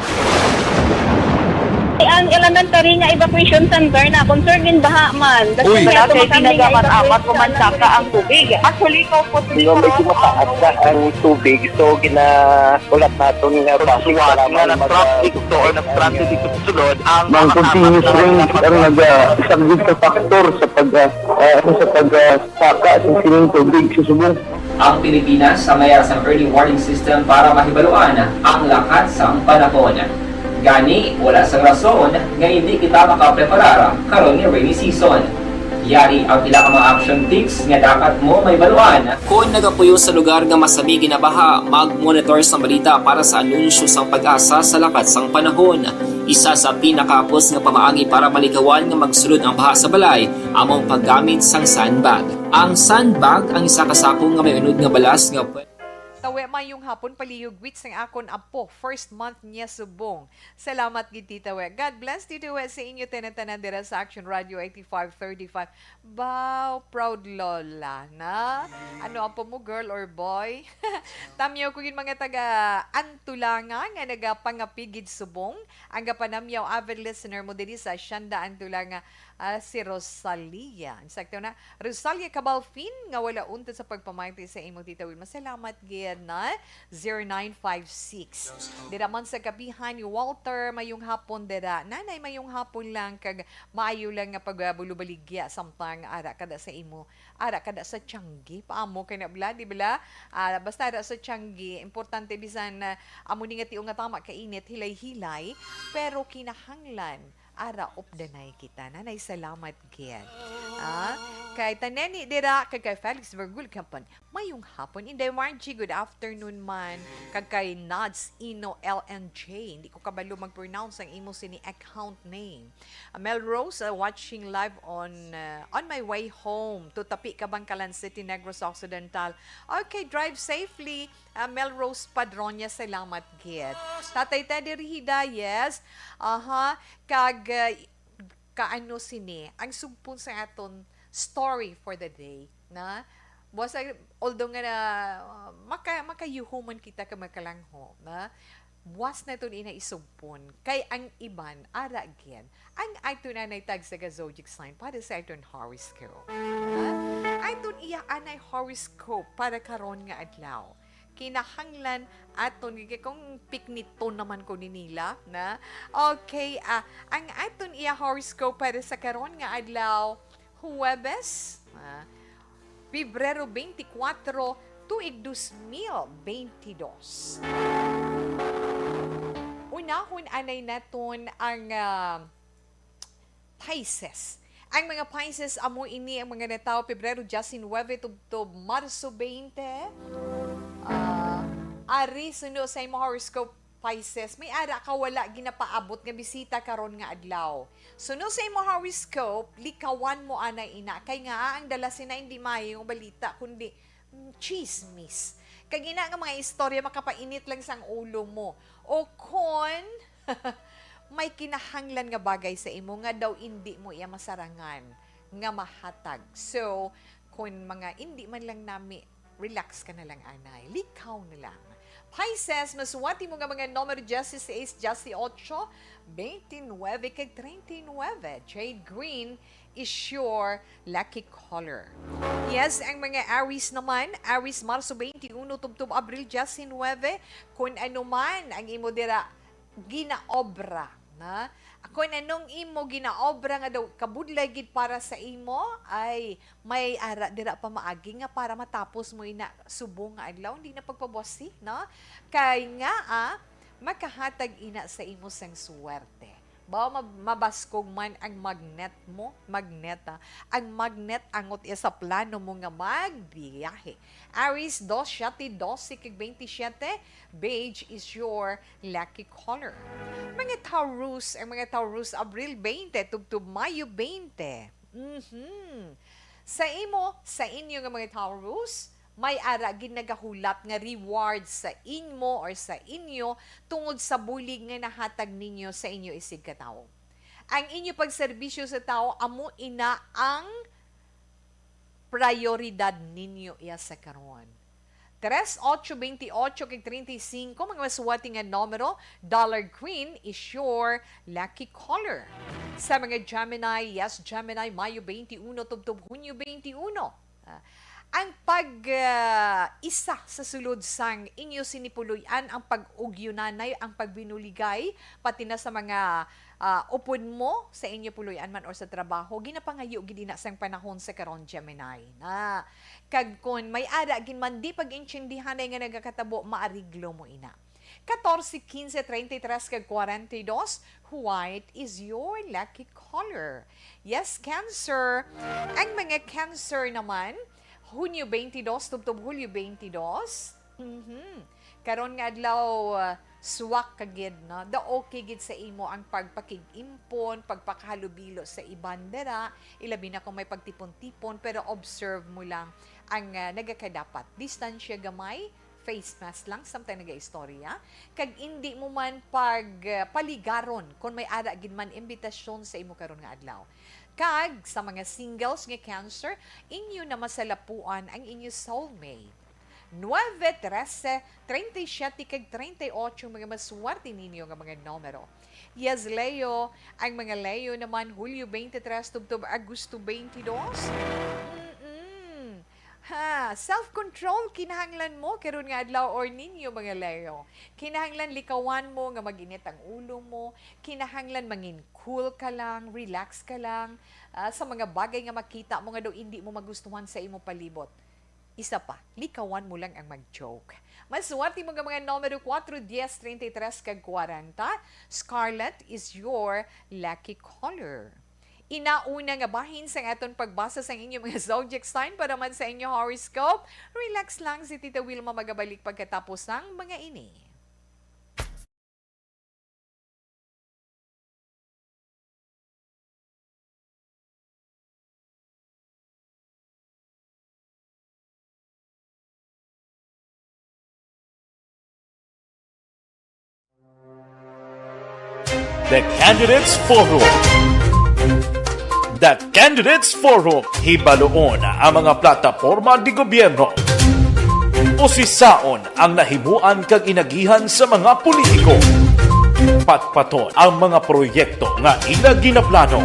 Ang elementary nga evacuation center na concern gin baha man. Uy. Wala kay ginagamat-amat ko man saka ang tubig. Actually, ko po. Medyo mataas na ang tubig, so gina-, ulat naton nga traffic, nga mag-, nag-traffic to or nag-transit dito sa sulod ang mga continuous rain ang nag-, ah, isang big factor sa pag, ah, ah, sa pag, ah, saka sa sining tubig sa subong. Ang Pilipinas ang may sang early warning system para mahibaluan ang lakat sang panahon. Gani, wala sang rason nga hindi kita makapreparar karon nga rainy season. Yari ang pila ka mga action tips nga dapat mo mahibaluan. Kon nagapuyo sa lugar nga masami ginabaha, mag-monitor sa balita para sa anunsyo sang PAGASA sa lakat sang panahon. Isa sa pinakahapos nga pamaagi para malikawan nga magsulod ang baha sa balay amo ang paggamit sang sandbag. Ang sandbag ang isa ka sako nga may unod nga balas nga pwe- Tawe, mayong hapon, palihog wits ang akon apo. First month niya subong. Salamat gid, Tita We. God bless, Tita We, sa inyo tanan-tanan dira sa Action Radio eighty-five thirty-five. Wow, proud lola na. Ano apo mo, girl or boy? Tamyaw ko gid mga taga Antulanga nga nagapangapigid subong. Ang gapanamyaw, avid listener mo diri sa Sianda, Antulanga, ah, si Rosalia. Sakto na. Rosalia Cabalfin, nga wala untat sa pagpamayti sa imo, Tita Wilma. Salamat gid na. Zero nine five six. Dira man sa Kapihan ni Walter, mayong hapon dira. Nanay, mayong hapon lang, kag maayo lang nga pagbulobaligya samtang ara kada sa imo, ara kada sa tiangge. Paamo kay na bala, di bala? Ah, basta ara sa tiangge, importante bisan, ah, amo ni nga tion nga tama kainit, hilay-hilay, pero kinahanglan ara updanay kita. Nanay, salamat gid. Ah, kay Taneni dira, kay, kay Felix Virgul Kampon. Mayong hapon. Inday Margie, good afternoon man. Kag kay Nads Ino L N J. Hindi ko kabalo mag-pronounce ang imo sini account name. Ah, Mel Rose, ah, watching live on, ah, on my way home to Tapi, Kabangkalan City, Negros Occidental. Okay, drive safely. Ah, Mel Rose Padronia, salamat gid. Tatay Teddy Rihida, yes. Aha. Kag, ah, kaano sini ang sugpon sa aton story for the day, na? Buwas, although nga na, uh, maka-, makayuhuman kita ka makalangho, na buwas na ito ina isugpon. Kay ang iban, ara gid. Ang ato na nay tag sa zodiac sign para sa aton horoscope. Ha? Aton iya anay horoscope para karon nga adlaw. Kinahanglan aton, kung pikniton naman ko ni nila, na? Okay, ah, ang aton iya horoscope para sa karon nga adlaw, Huwebes, ah, Pebrero twenty-four, tuig dos mil twenty-dos. Unahon anay naton ang, ah, Pisces. Ang mga Pisces, amo ini ang mga natawo Pebrero diyes nuwebe tubtob Marso twenty. Ah, ari, suno sa imo horoscope, Pisces, may ara ka wala ginapaabot nga bisita karon nga adlaw. Suno sa imo horoscope, likawan mo anay ina. Kay nga ang dala sina hindi maayong balita, kundi, mm, chismis. Kag ina nga mga istorya makapainit lang sang ulo mo. O kon may kinahanglan nga bagay sa imo nga daw indi mo iya masarangan nga mahatag. So, kun mga indi man lang nami, relax ka na lang, anay. Likaw na lang. Pisces, masuwati mo nga mga numero diyes seis, diyes otso, twenty-nine, kag treinta y nueve. Jade green is your lucky color. Yes, ang mga Aries naman, Aries, Marso twenty-one tubtob Abril diyes nuwebe, kun ano man ang imo dira ginaobra, na? Kung anong imo ginaobra nga daw kabudlay gid para sa imo, ay may ara dira pa maagi nga para matapos mo ina subong nga adlaw, hindi na pagpabuwasi, no? Kay nga, ah, makahatag ina sa imo sang suwerte. Bawa mab-, mabaskog man ang magnet mo, magnet, ah. Ang magnet angot iya sa plano mo nga magbiyahe. Aries, dos, siyete, dose, kag twenty-siyete, beige is your lucky color. Mga Taurus, ang mga Taurus, Abril twenty tubtob Mayo twenty. Mhm. Sa imo, sa inyo nga mga Taurus, may ara gid nagahulat nga reward sa inmo or sa inyo tungod sa bulig nga nahatag ninyo sa inyo isigkatawo. Ang inyo pagserbisyo sa tawo amo ina ang prioridad ninyo iya sa karon. Tres, ocho, veintiocho, kag treinta y cinco, mga masuwati nga numero, Dollar Queen is your lucky color. Sa mga Gemini, yes, Gemini, Mayo twenty-one tubtob Hunyo twenty-one. Ah, ang pag, ah, isa sa sulod sang inyo sini puloy-an, ang pag-ugyonanay, ang pagbinuligay, pati na sa mga, ah, upod mo, sa inyo puloy-an man or sa trabaho, ginapangayo gid ina sang panahon sa karon, Gemini. Na, kag kon may ara gid man di pag-intindihanay nga nagakatabo, maariglo mo ina. Catorce, quince, treinta y tres, kag cuarenta y dos, white is your lucky color. Yes, Cancer. Ang mga Cancer naman, Hunyo twenty-two tubtob Hulyo twenty-two. Mhm. Karon nga adlaw, ah, swak ka gid, no? Daw okay gid sa imo ang pagpakig-impon, pagpakahalubilo sa iban dira, ilabi na kung may pagtipon-tipon, pero observe mo lang ang, ah, nagakadapat. Distansya gamay, face mask lang samtang nagaistorya, kag indi mo man pag, ah, paligaron kon may ara gid man imbitasyon sa imo karon nga adlaw. Kag sa mga singles nga Cancer, inyo na masalapuan ang inyo soulmate. Nuebe, trese, treinta y siete, kag treinta y ocho mga maswerte ninyo nga mga numero. Yes, Leo, ang mga Leo naman, Hulyo twenty-three tubtob Agosto twenty-two. Mm-mm. Ha, self-control kinahanglan mo karon nga adlaw or ninyo, mga Leo. Kinahanglan likawan mo nga mag-init ang ulo mo, kinahanglan mangin cool ka lang, relax ka lang, ah, sa mga bagay nga makita mo nga daw indi mo magustuhan sa imo palibot. Isa pa, likawan mo lang ang mag-joke. Maswerte mo nga mga numero kuwatro, diyes, treinta y tres, kag kwarenta. Scarlet is your lucky color. Ina una nga bahin sang aton pagbasa sang inyo mga zodiac sign para man sa inyo horoscope. Relax lang, si Tita Wilma magabalik pagkatapos sang mga ini. The Candidates Forum. The Candidates Forum, hibaluon ang mga plataporma di gobyerno. Usisaon ang nahimuan kag inagihan sa mga politiko. Patpaton ang mga proyekto nga ila ginaplano.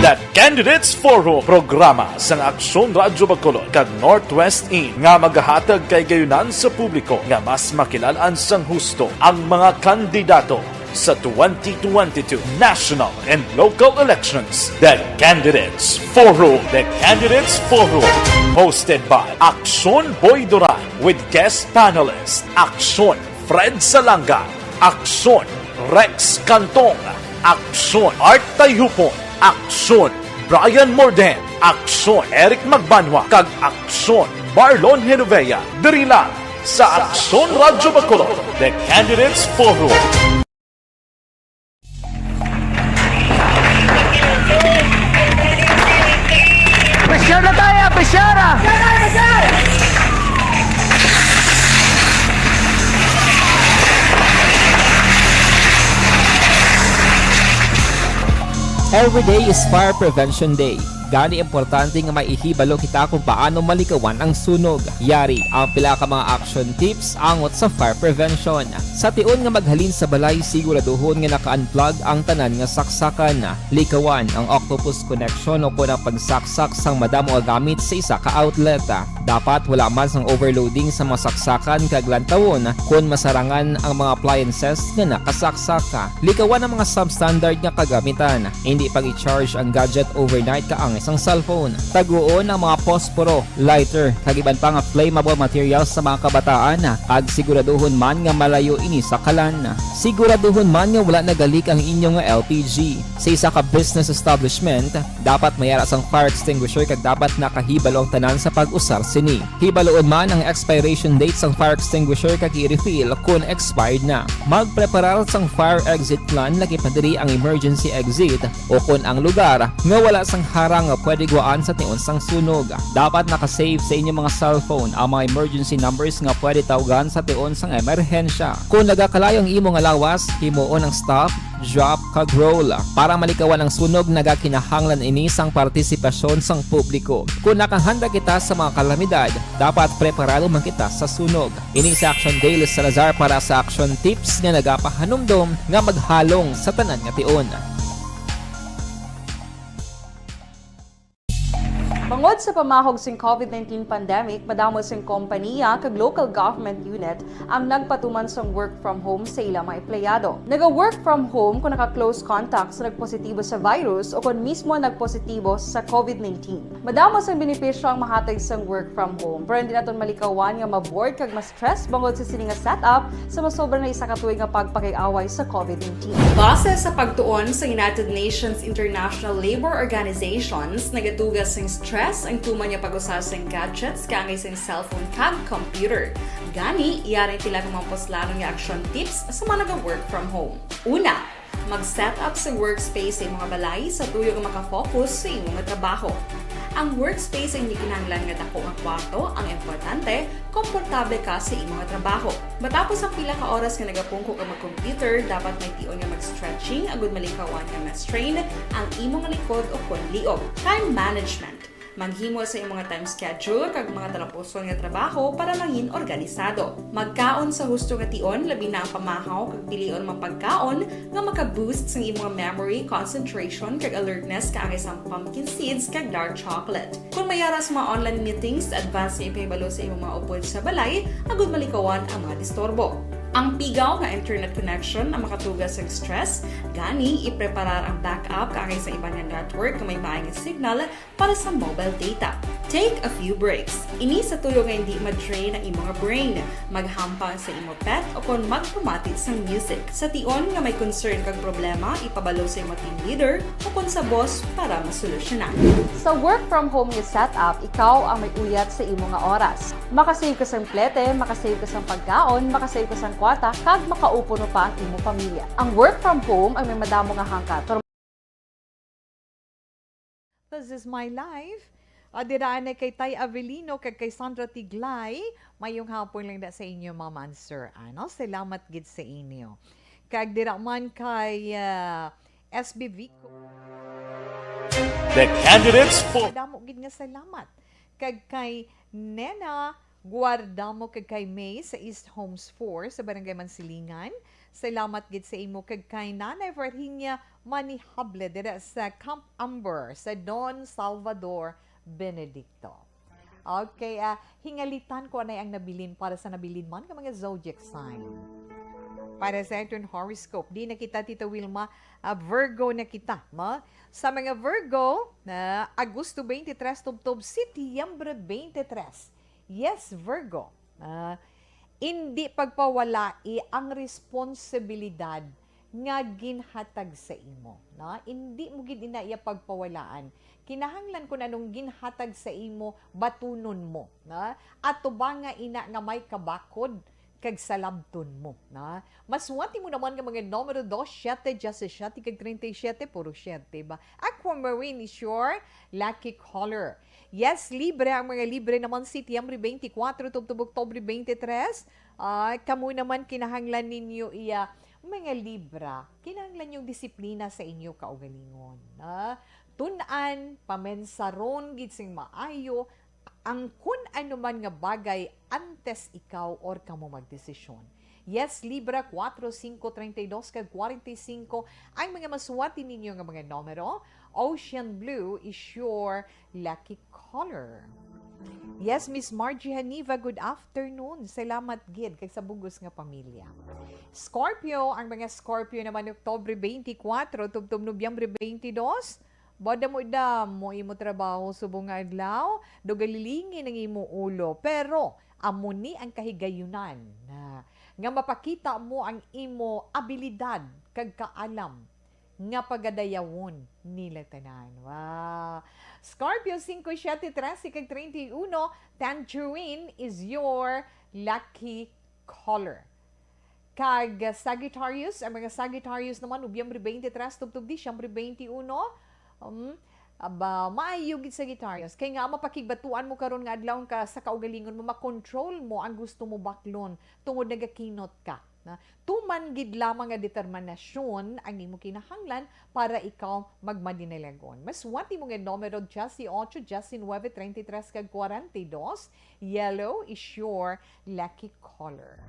The Candidates Forum, programa sang Aksyon Radyo Bacolod kag Northwest In nga magahatag kay gayunan sa publiko nga mas makilalan sang husto ang mga kandidato sa twenty twenty-two national and local elections. The Candidates Forum. The Candidates Forum. Hosted by Aksyon Boy Duran with guest panelist Aksyon Fred Salanga, Aksyon Rex Cantong, Aksyon Art Tayhupon, Aksyon Brian Morden, Aksyon Eric Magbanwa, kag Aksyon Marlon Genovea. Diri lang sa Aksyon Radyo Bacolod, The Candidates Forum. Presyara tayo, presyara! Every day is Fire Prevention Day. Gani, importante nga may ihibalo kita kung paano malikawan ang sunog. Yari ang pila ka mga action tips angot sa fire prevention. Sa tion nga maghalin sa balay, siguraduhon nga naka-unplug ang tanan nga saksakan. Likawan ang octopus connection o kon ang pagsaksak sang madamo nga gamit sa isa ka outlet. Dapat wala man sang overloading sa mga saksakan kag lantawon kon masarangan ang mga appliances nga nakasaksak. Likawan ang mga substandard nga kagamitan. Hindi pag-i-charge ang gadget overnight kaangay sang cellphone. Taguon ang mga posporo, lighter, kag iban pa nga flammable materials sa mga kabataan, kag siguraduhon man nga malayo ini sa kalan. Siguraduhon man nga wala nagalik ang inyo nga L P G. Sa isa ka business establishment, dapat may ara sang fire extinguisher kag dapat nakahibalo ang tanan sa pag-usar sini. Hibaluon man ang expiration date sang fire extinguisher kag i-refill kon expired na. Magpreparar sang fire exit plan, lakip na diri ang emergency exit o kon ang lugar nga wala sang harang nga pwede guwaan sa tion sang sunog. Dapat naka-safe sa inyo mga cellphone ang mga emergency numbers nga pwede tawgan sa tion sang emerhensya. Kon nagakalayo ang imo nga lawas, himuon ang stop, drop, kag roll. Para malikawan ang sunog, nagakinahanglan ini sang partisipasyon sang publiko. Kon nakahanda kita sa mga kalamidad, dapat preparado man kita sa sunog. Ini si Action Daily Salazar para sa Action Tips nga nagapahanumdom nga maghalong sa tanan nga tion. Bangod sa pamahog sing COVID nineteen pandemic, madamo sing kompanya kag local government unit ang nagpatuman sang work from home sa ila mga empleyado. Naga-work from home kon naka-close contact sa nagpositibo sa virus o kon mismo nagpositibo sa COVID nineteen. Madamo sang benepisyo ang mahatag sang work from home, pero hindi naton malikawan nga ma-bored kag ma-stress bangod sa sini nga setup sa masobra na isa ka tuig nga pagpakig-away sa COVID nineteen. Base sa pagtuon sa United Nations International Labour Organizations, nagatuga sing stress ang tuman nga pag-usa sing gadgets kaangay sing cellphone kag computer. Gani, yari ang pila ka mga puslanon nga action tips sa mga naga-work from home. Una, mag-set up sa workspace sa imong balay sa tuyo nga makafocus sa imo nga trabaho. Ang workspace ang hindi kinahanglan nga dako nga kwarto, ang importante, komportable ka sa imo nga trabaho. Matapos ang pila ka oras nga nagapungko ka mag-computer, dapat may tion nga mag-stretching agud malikawan nga ma-strain ang imo nga likod o kon liog. Time management. Maghimo sa imo nga time schedule kag mga talapuson nga trabaho para mangin organisado. Magkaon sa husto nga tion, labi na ang pamahaw, kag pilion ang mga pagkaon nga maka-boost sang imo nga memory, concentration, kag alertness kaangay sang pumpkin seeds kag dark chocolate. Kon may ara sa mga online meetings, advance nga ipahibalo sa imo mga upod sa balay agud malikawan ang mga disturbo. Ang pigaw nga internet connection ang makatuga sa stress, gani ipreparar ang backup kaangay sa iban nga network nga may maay nga signal para sa mobile data. Take a few breaks. Ini sa tuyo nga hindi ma-drain ang imo nga brain. Maghampang sa imo pet o kon magpamati sang music. Sa tion nga may concern kag problema, ipabalo sa imo team leader o kon sa boss para masolusyonan. Sa work from home nga setup, ikaw ang may uyat sa imo nga oras. Makasave ka sang plete, makasave ka sang pagkaon, makasave ka sang kwarta, kag makaupuno pa ang imo pamilya. Ang work from home ang may madamo nga hangkat, pero This is my life. Ah, dira anay kay Tay Avelino kag kay Sandra Tiglay. Mayong hapon lang na sa inyo, Ma'am and Sir, ano? Salamat gid sa inyo. Kag dira man kay, ah, S B Vico. The candidates for Damo gid nga salamat kag kay Nena Guardamo kag kay May sa East Homes four sa Barangay Mansilingan. Salamat gid sa imo kag kay Nanay Virginia Manihable dira sa Camp Amber sa Don Salvador Benedicto. Okay, ah, hingalitan ko anay ang nabilin para sa nabilin man nga mga zodiac sign. Para sa aton horoscope, di na kita, Tita Wilma, ah, Virgo na kita, ma? Sa mga Virgo, na Agosto twenty-three tubtob Setyembre twenty-three. Yes, Virgo. Ah, indi pagpawalai ang responsibilidad nga ginhatag sa imo, no? Indi mo gid ina iya pagpawalaan. Kinahanglan kun anong ginhatag sa imo, batunon mo, no? Atubanga ina nga may kabakod kag salabton mo, no? Maswati mo naman nga mga numero dos, siete, diecisiete, kag treinta y siete, puro siete ba? Aquamarine is your lucky color. Yes, Libra, ang mga Libra naman, Setyembre twenty-four tubtob Oktubre twenty-three. Ah, kamo naman kinahanglan ninyo iya, mga Libra, kinahanglan yung disiplina sa inyo kaugalingon. Ah, tun-an, pamensaron gid sing maayo ang kun ano man nga bagay antes ikaw or kamo magdesisyon. Yes, Libra, kuwatro, singko, treinta y dos, kag kwarenta y singko ang mga maswati ninyo nga mga numero. Ocean blue is your lucky color. Yes, Miss Margie Haniva, good afternoon. Salamat gid kag sa bugos nga pamilya. Scorpio, ang mga Scorpio naman, Oktubre twenty-four tubtob Nobyembre twenty-two. Badamo-damo imo trabaho subong nga adlaw, daw galilingin ang imo ulo. Pero amo ni ang kahigayunan na nga mapakita mo ang imo abilidad kag kaalam nga pagadayawon nila tanan. Wow! Scorpio, singko, siyete, trese, kag treinta y uno, tangerine is your lucky color. Kag Sagittarius, ang mga Sagittarius naman, Nobyembre twenty-three tubtob Disyembre twenty-uno, um, aba, maayo gid, Sagittarius. Kay nga, mapakigbatuan mo karon nga adlaw ka sa kaugalingon mo, makontrol mo ang gusto mo baklon tungod nagakinot ka. Na, tuman gid lamang nga determinasyon ang imo kinahanglan para ikaw magmadinalagon. Maswati mo nga numero, dieciocho, diecinuebe, treinta y tres, kag kwarenta y dos. Yellow is your lucky color.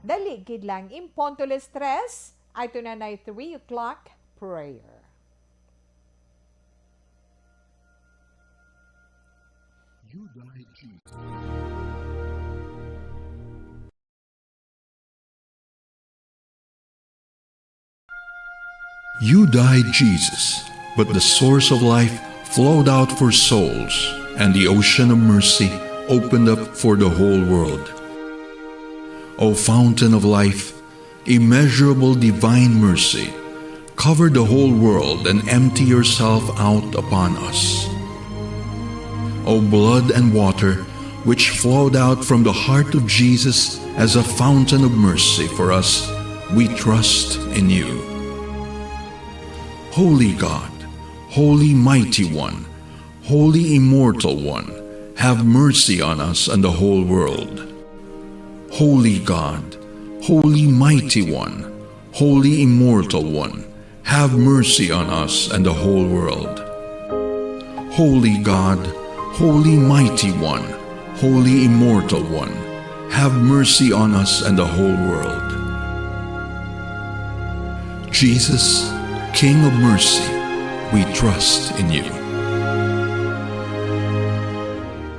Dali gid lang, in punto las tres, ay ito na na three o'clock prayer. You died, Jesus. You died, Jesus, but the source of life flowed out for souls, and the ocean of mercy opened up for the whole world. O fountain of life, immeasurable divine mercy, cover the whole world and empty yourself out upon us. O blood and water, which flowed out from the heart of Jesus as a fountain of mercy for us, we trust in you. Holy God, Holy Mighty One, Holy Immortal One, have mercy on us and the whole world. Holy God, Holy Mighty One, Holy Immortal One, have mercy on us and the whole world. Holy God, Holy Mighty One, Holy Immortal One, have mercy on us and the whole world. Jesus, King of mercy, we trust in you.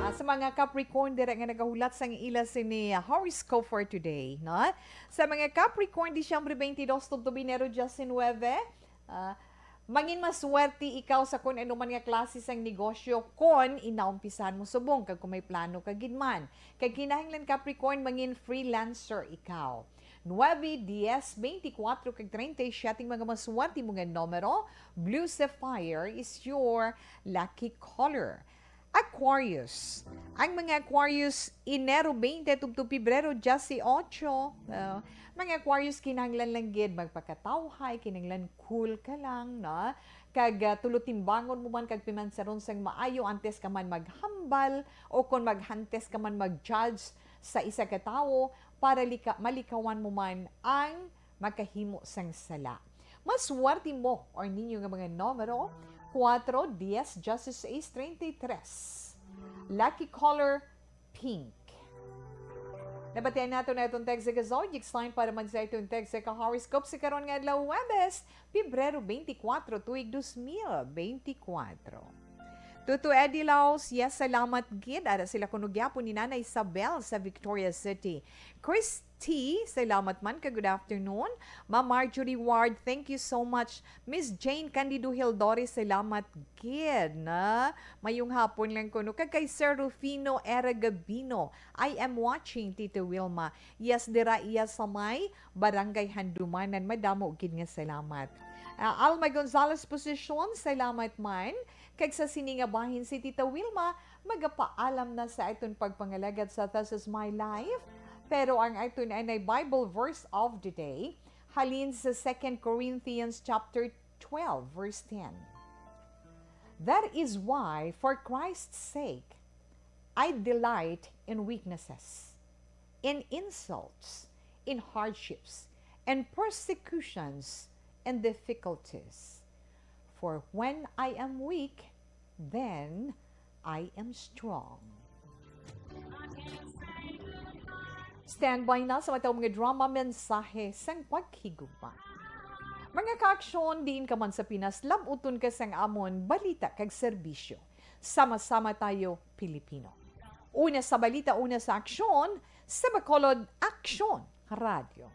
Ah, sa mga Capricorn dira nga nagahulat sang ila sini, ah, horoscope for today, no? Sa mga Capricorn, Disyembre twenty-two tubtob Enero diecinuebe, ah, mangin maswerte ikaw sa kon ano man nga klase sang negosyo kon inaumpisan mo subong kag kung may plano ka gid man. Kay kinahanglan, Capricorn, mangin freelancer ikaw. Nuebe, dies, twenty-four, kag treinta y siete ang mga maswerte mo nga numero. Blue sapphire is your lucky color. Aquarius. Ang mga Aquarius, Enero twenty tubtob Pebrero dieciocho. Uh, mga Aquarius, kinahanglan lang gid magpakatawhay, kinahanglan cool ka lang, no? Kag, ah, tulo timbangon mo man kag pimansaron sang maayo antes ka man maghambal o kon maghantes ka man mag-judge sa isa ka tawo para lika-, malikawan mo man ang makahimo sang sala. Maswerte mo or ninyo nga mga numero, Cuatro, diez, dieciséis, treinta y tres. Lucky color, pink. Nabatian nato na itong text sa Zodiac sign para man sa itong text sa horoscope sa karon nga adlaw, Huwebes, Pebrero twenty-four, tuig dos mil twenty-four. Tuto Eddie Laos, yes, salamat gid. Ara sila kuno gyapon ni Nanay Isabel sa Victoria City. Christy, salamat man ka good afternoon. Ma Marjorie Ward, thank you so much. Miss Jane Candido Hildores, salamat gid na. Mayong hapon lang kuno. Kag kay Sir Rufino Era Gabino, I am watching, Tito Wilma. Yes, dira iya sa may Barangay Handumanan. Madamo gid nga salamat. Ah, Alma Gonzalez Posisyon, salamat man. Kag sa sini nga bahin si Tita Wilma, magapaalam na sa aton pagpangalagad sa This Is My Life. Pero ang aton anay Bible verse of the day, halin sa Second Corinthians chapter twelve, verse ten. That is why, for Christ's sake, I delight in weaknesses, in insults, in hardships, and persecutions, and difficulties. For when I am weak, then I am strong. Standby na sa matang mga drama, mensahe sang paghigugma. Mga kaaksyon, diin ka man sa Pinas, lab-uton ka sang amon balita kag serbisyo. Sama-sama tayo, Pilipino. Una sa balita, una sa aksyon, sa Bacolod Aksyon Radyo.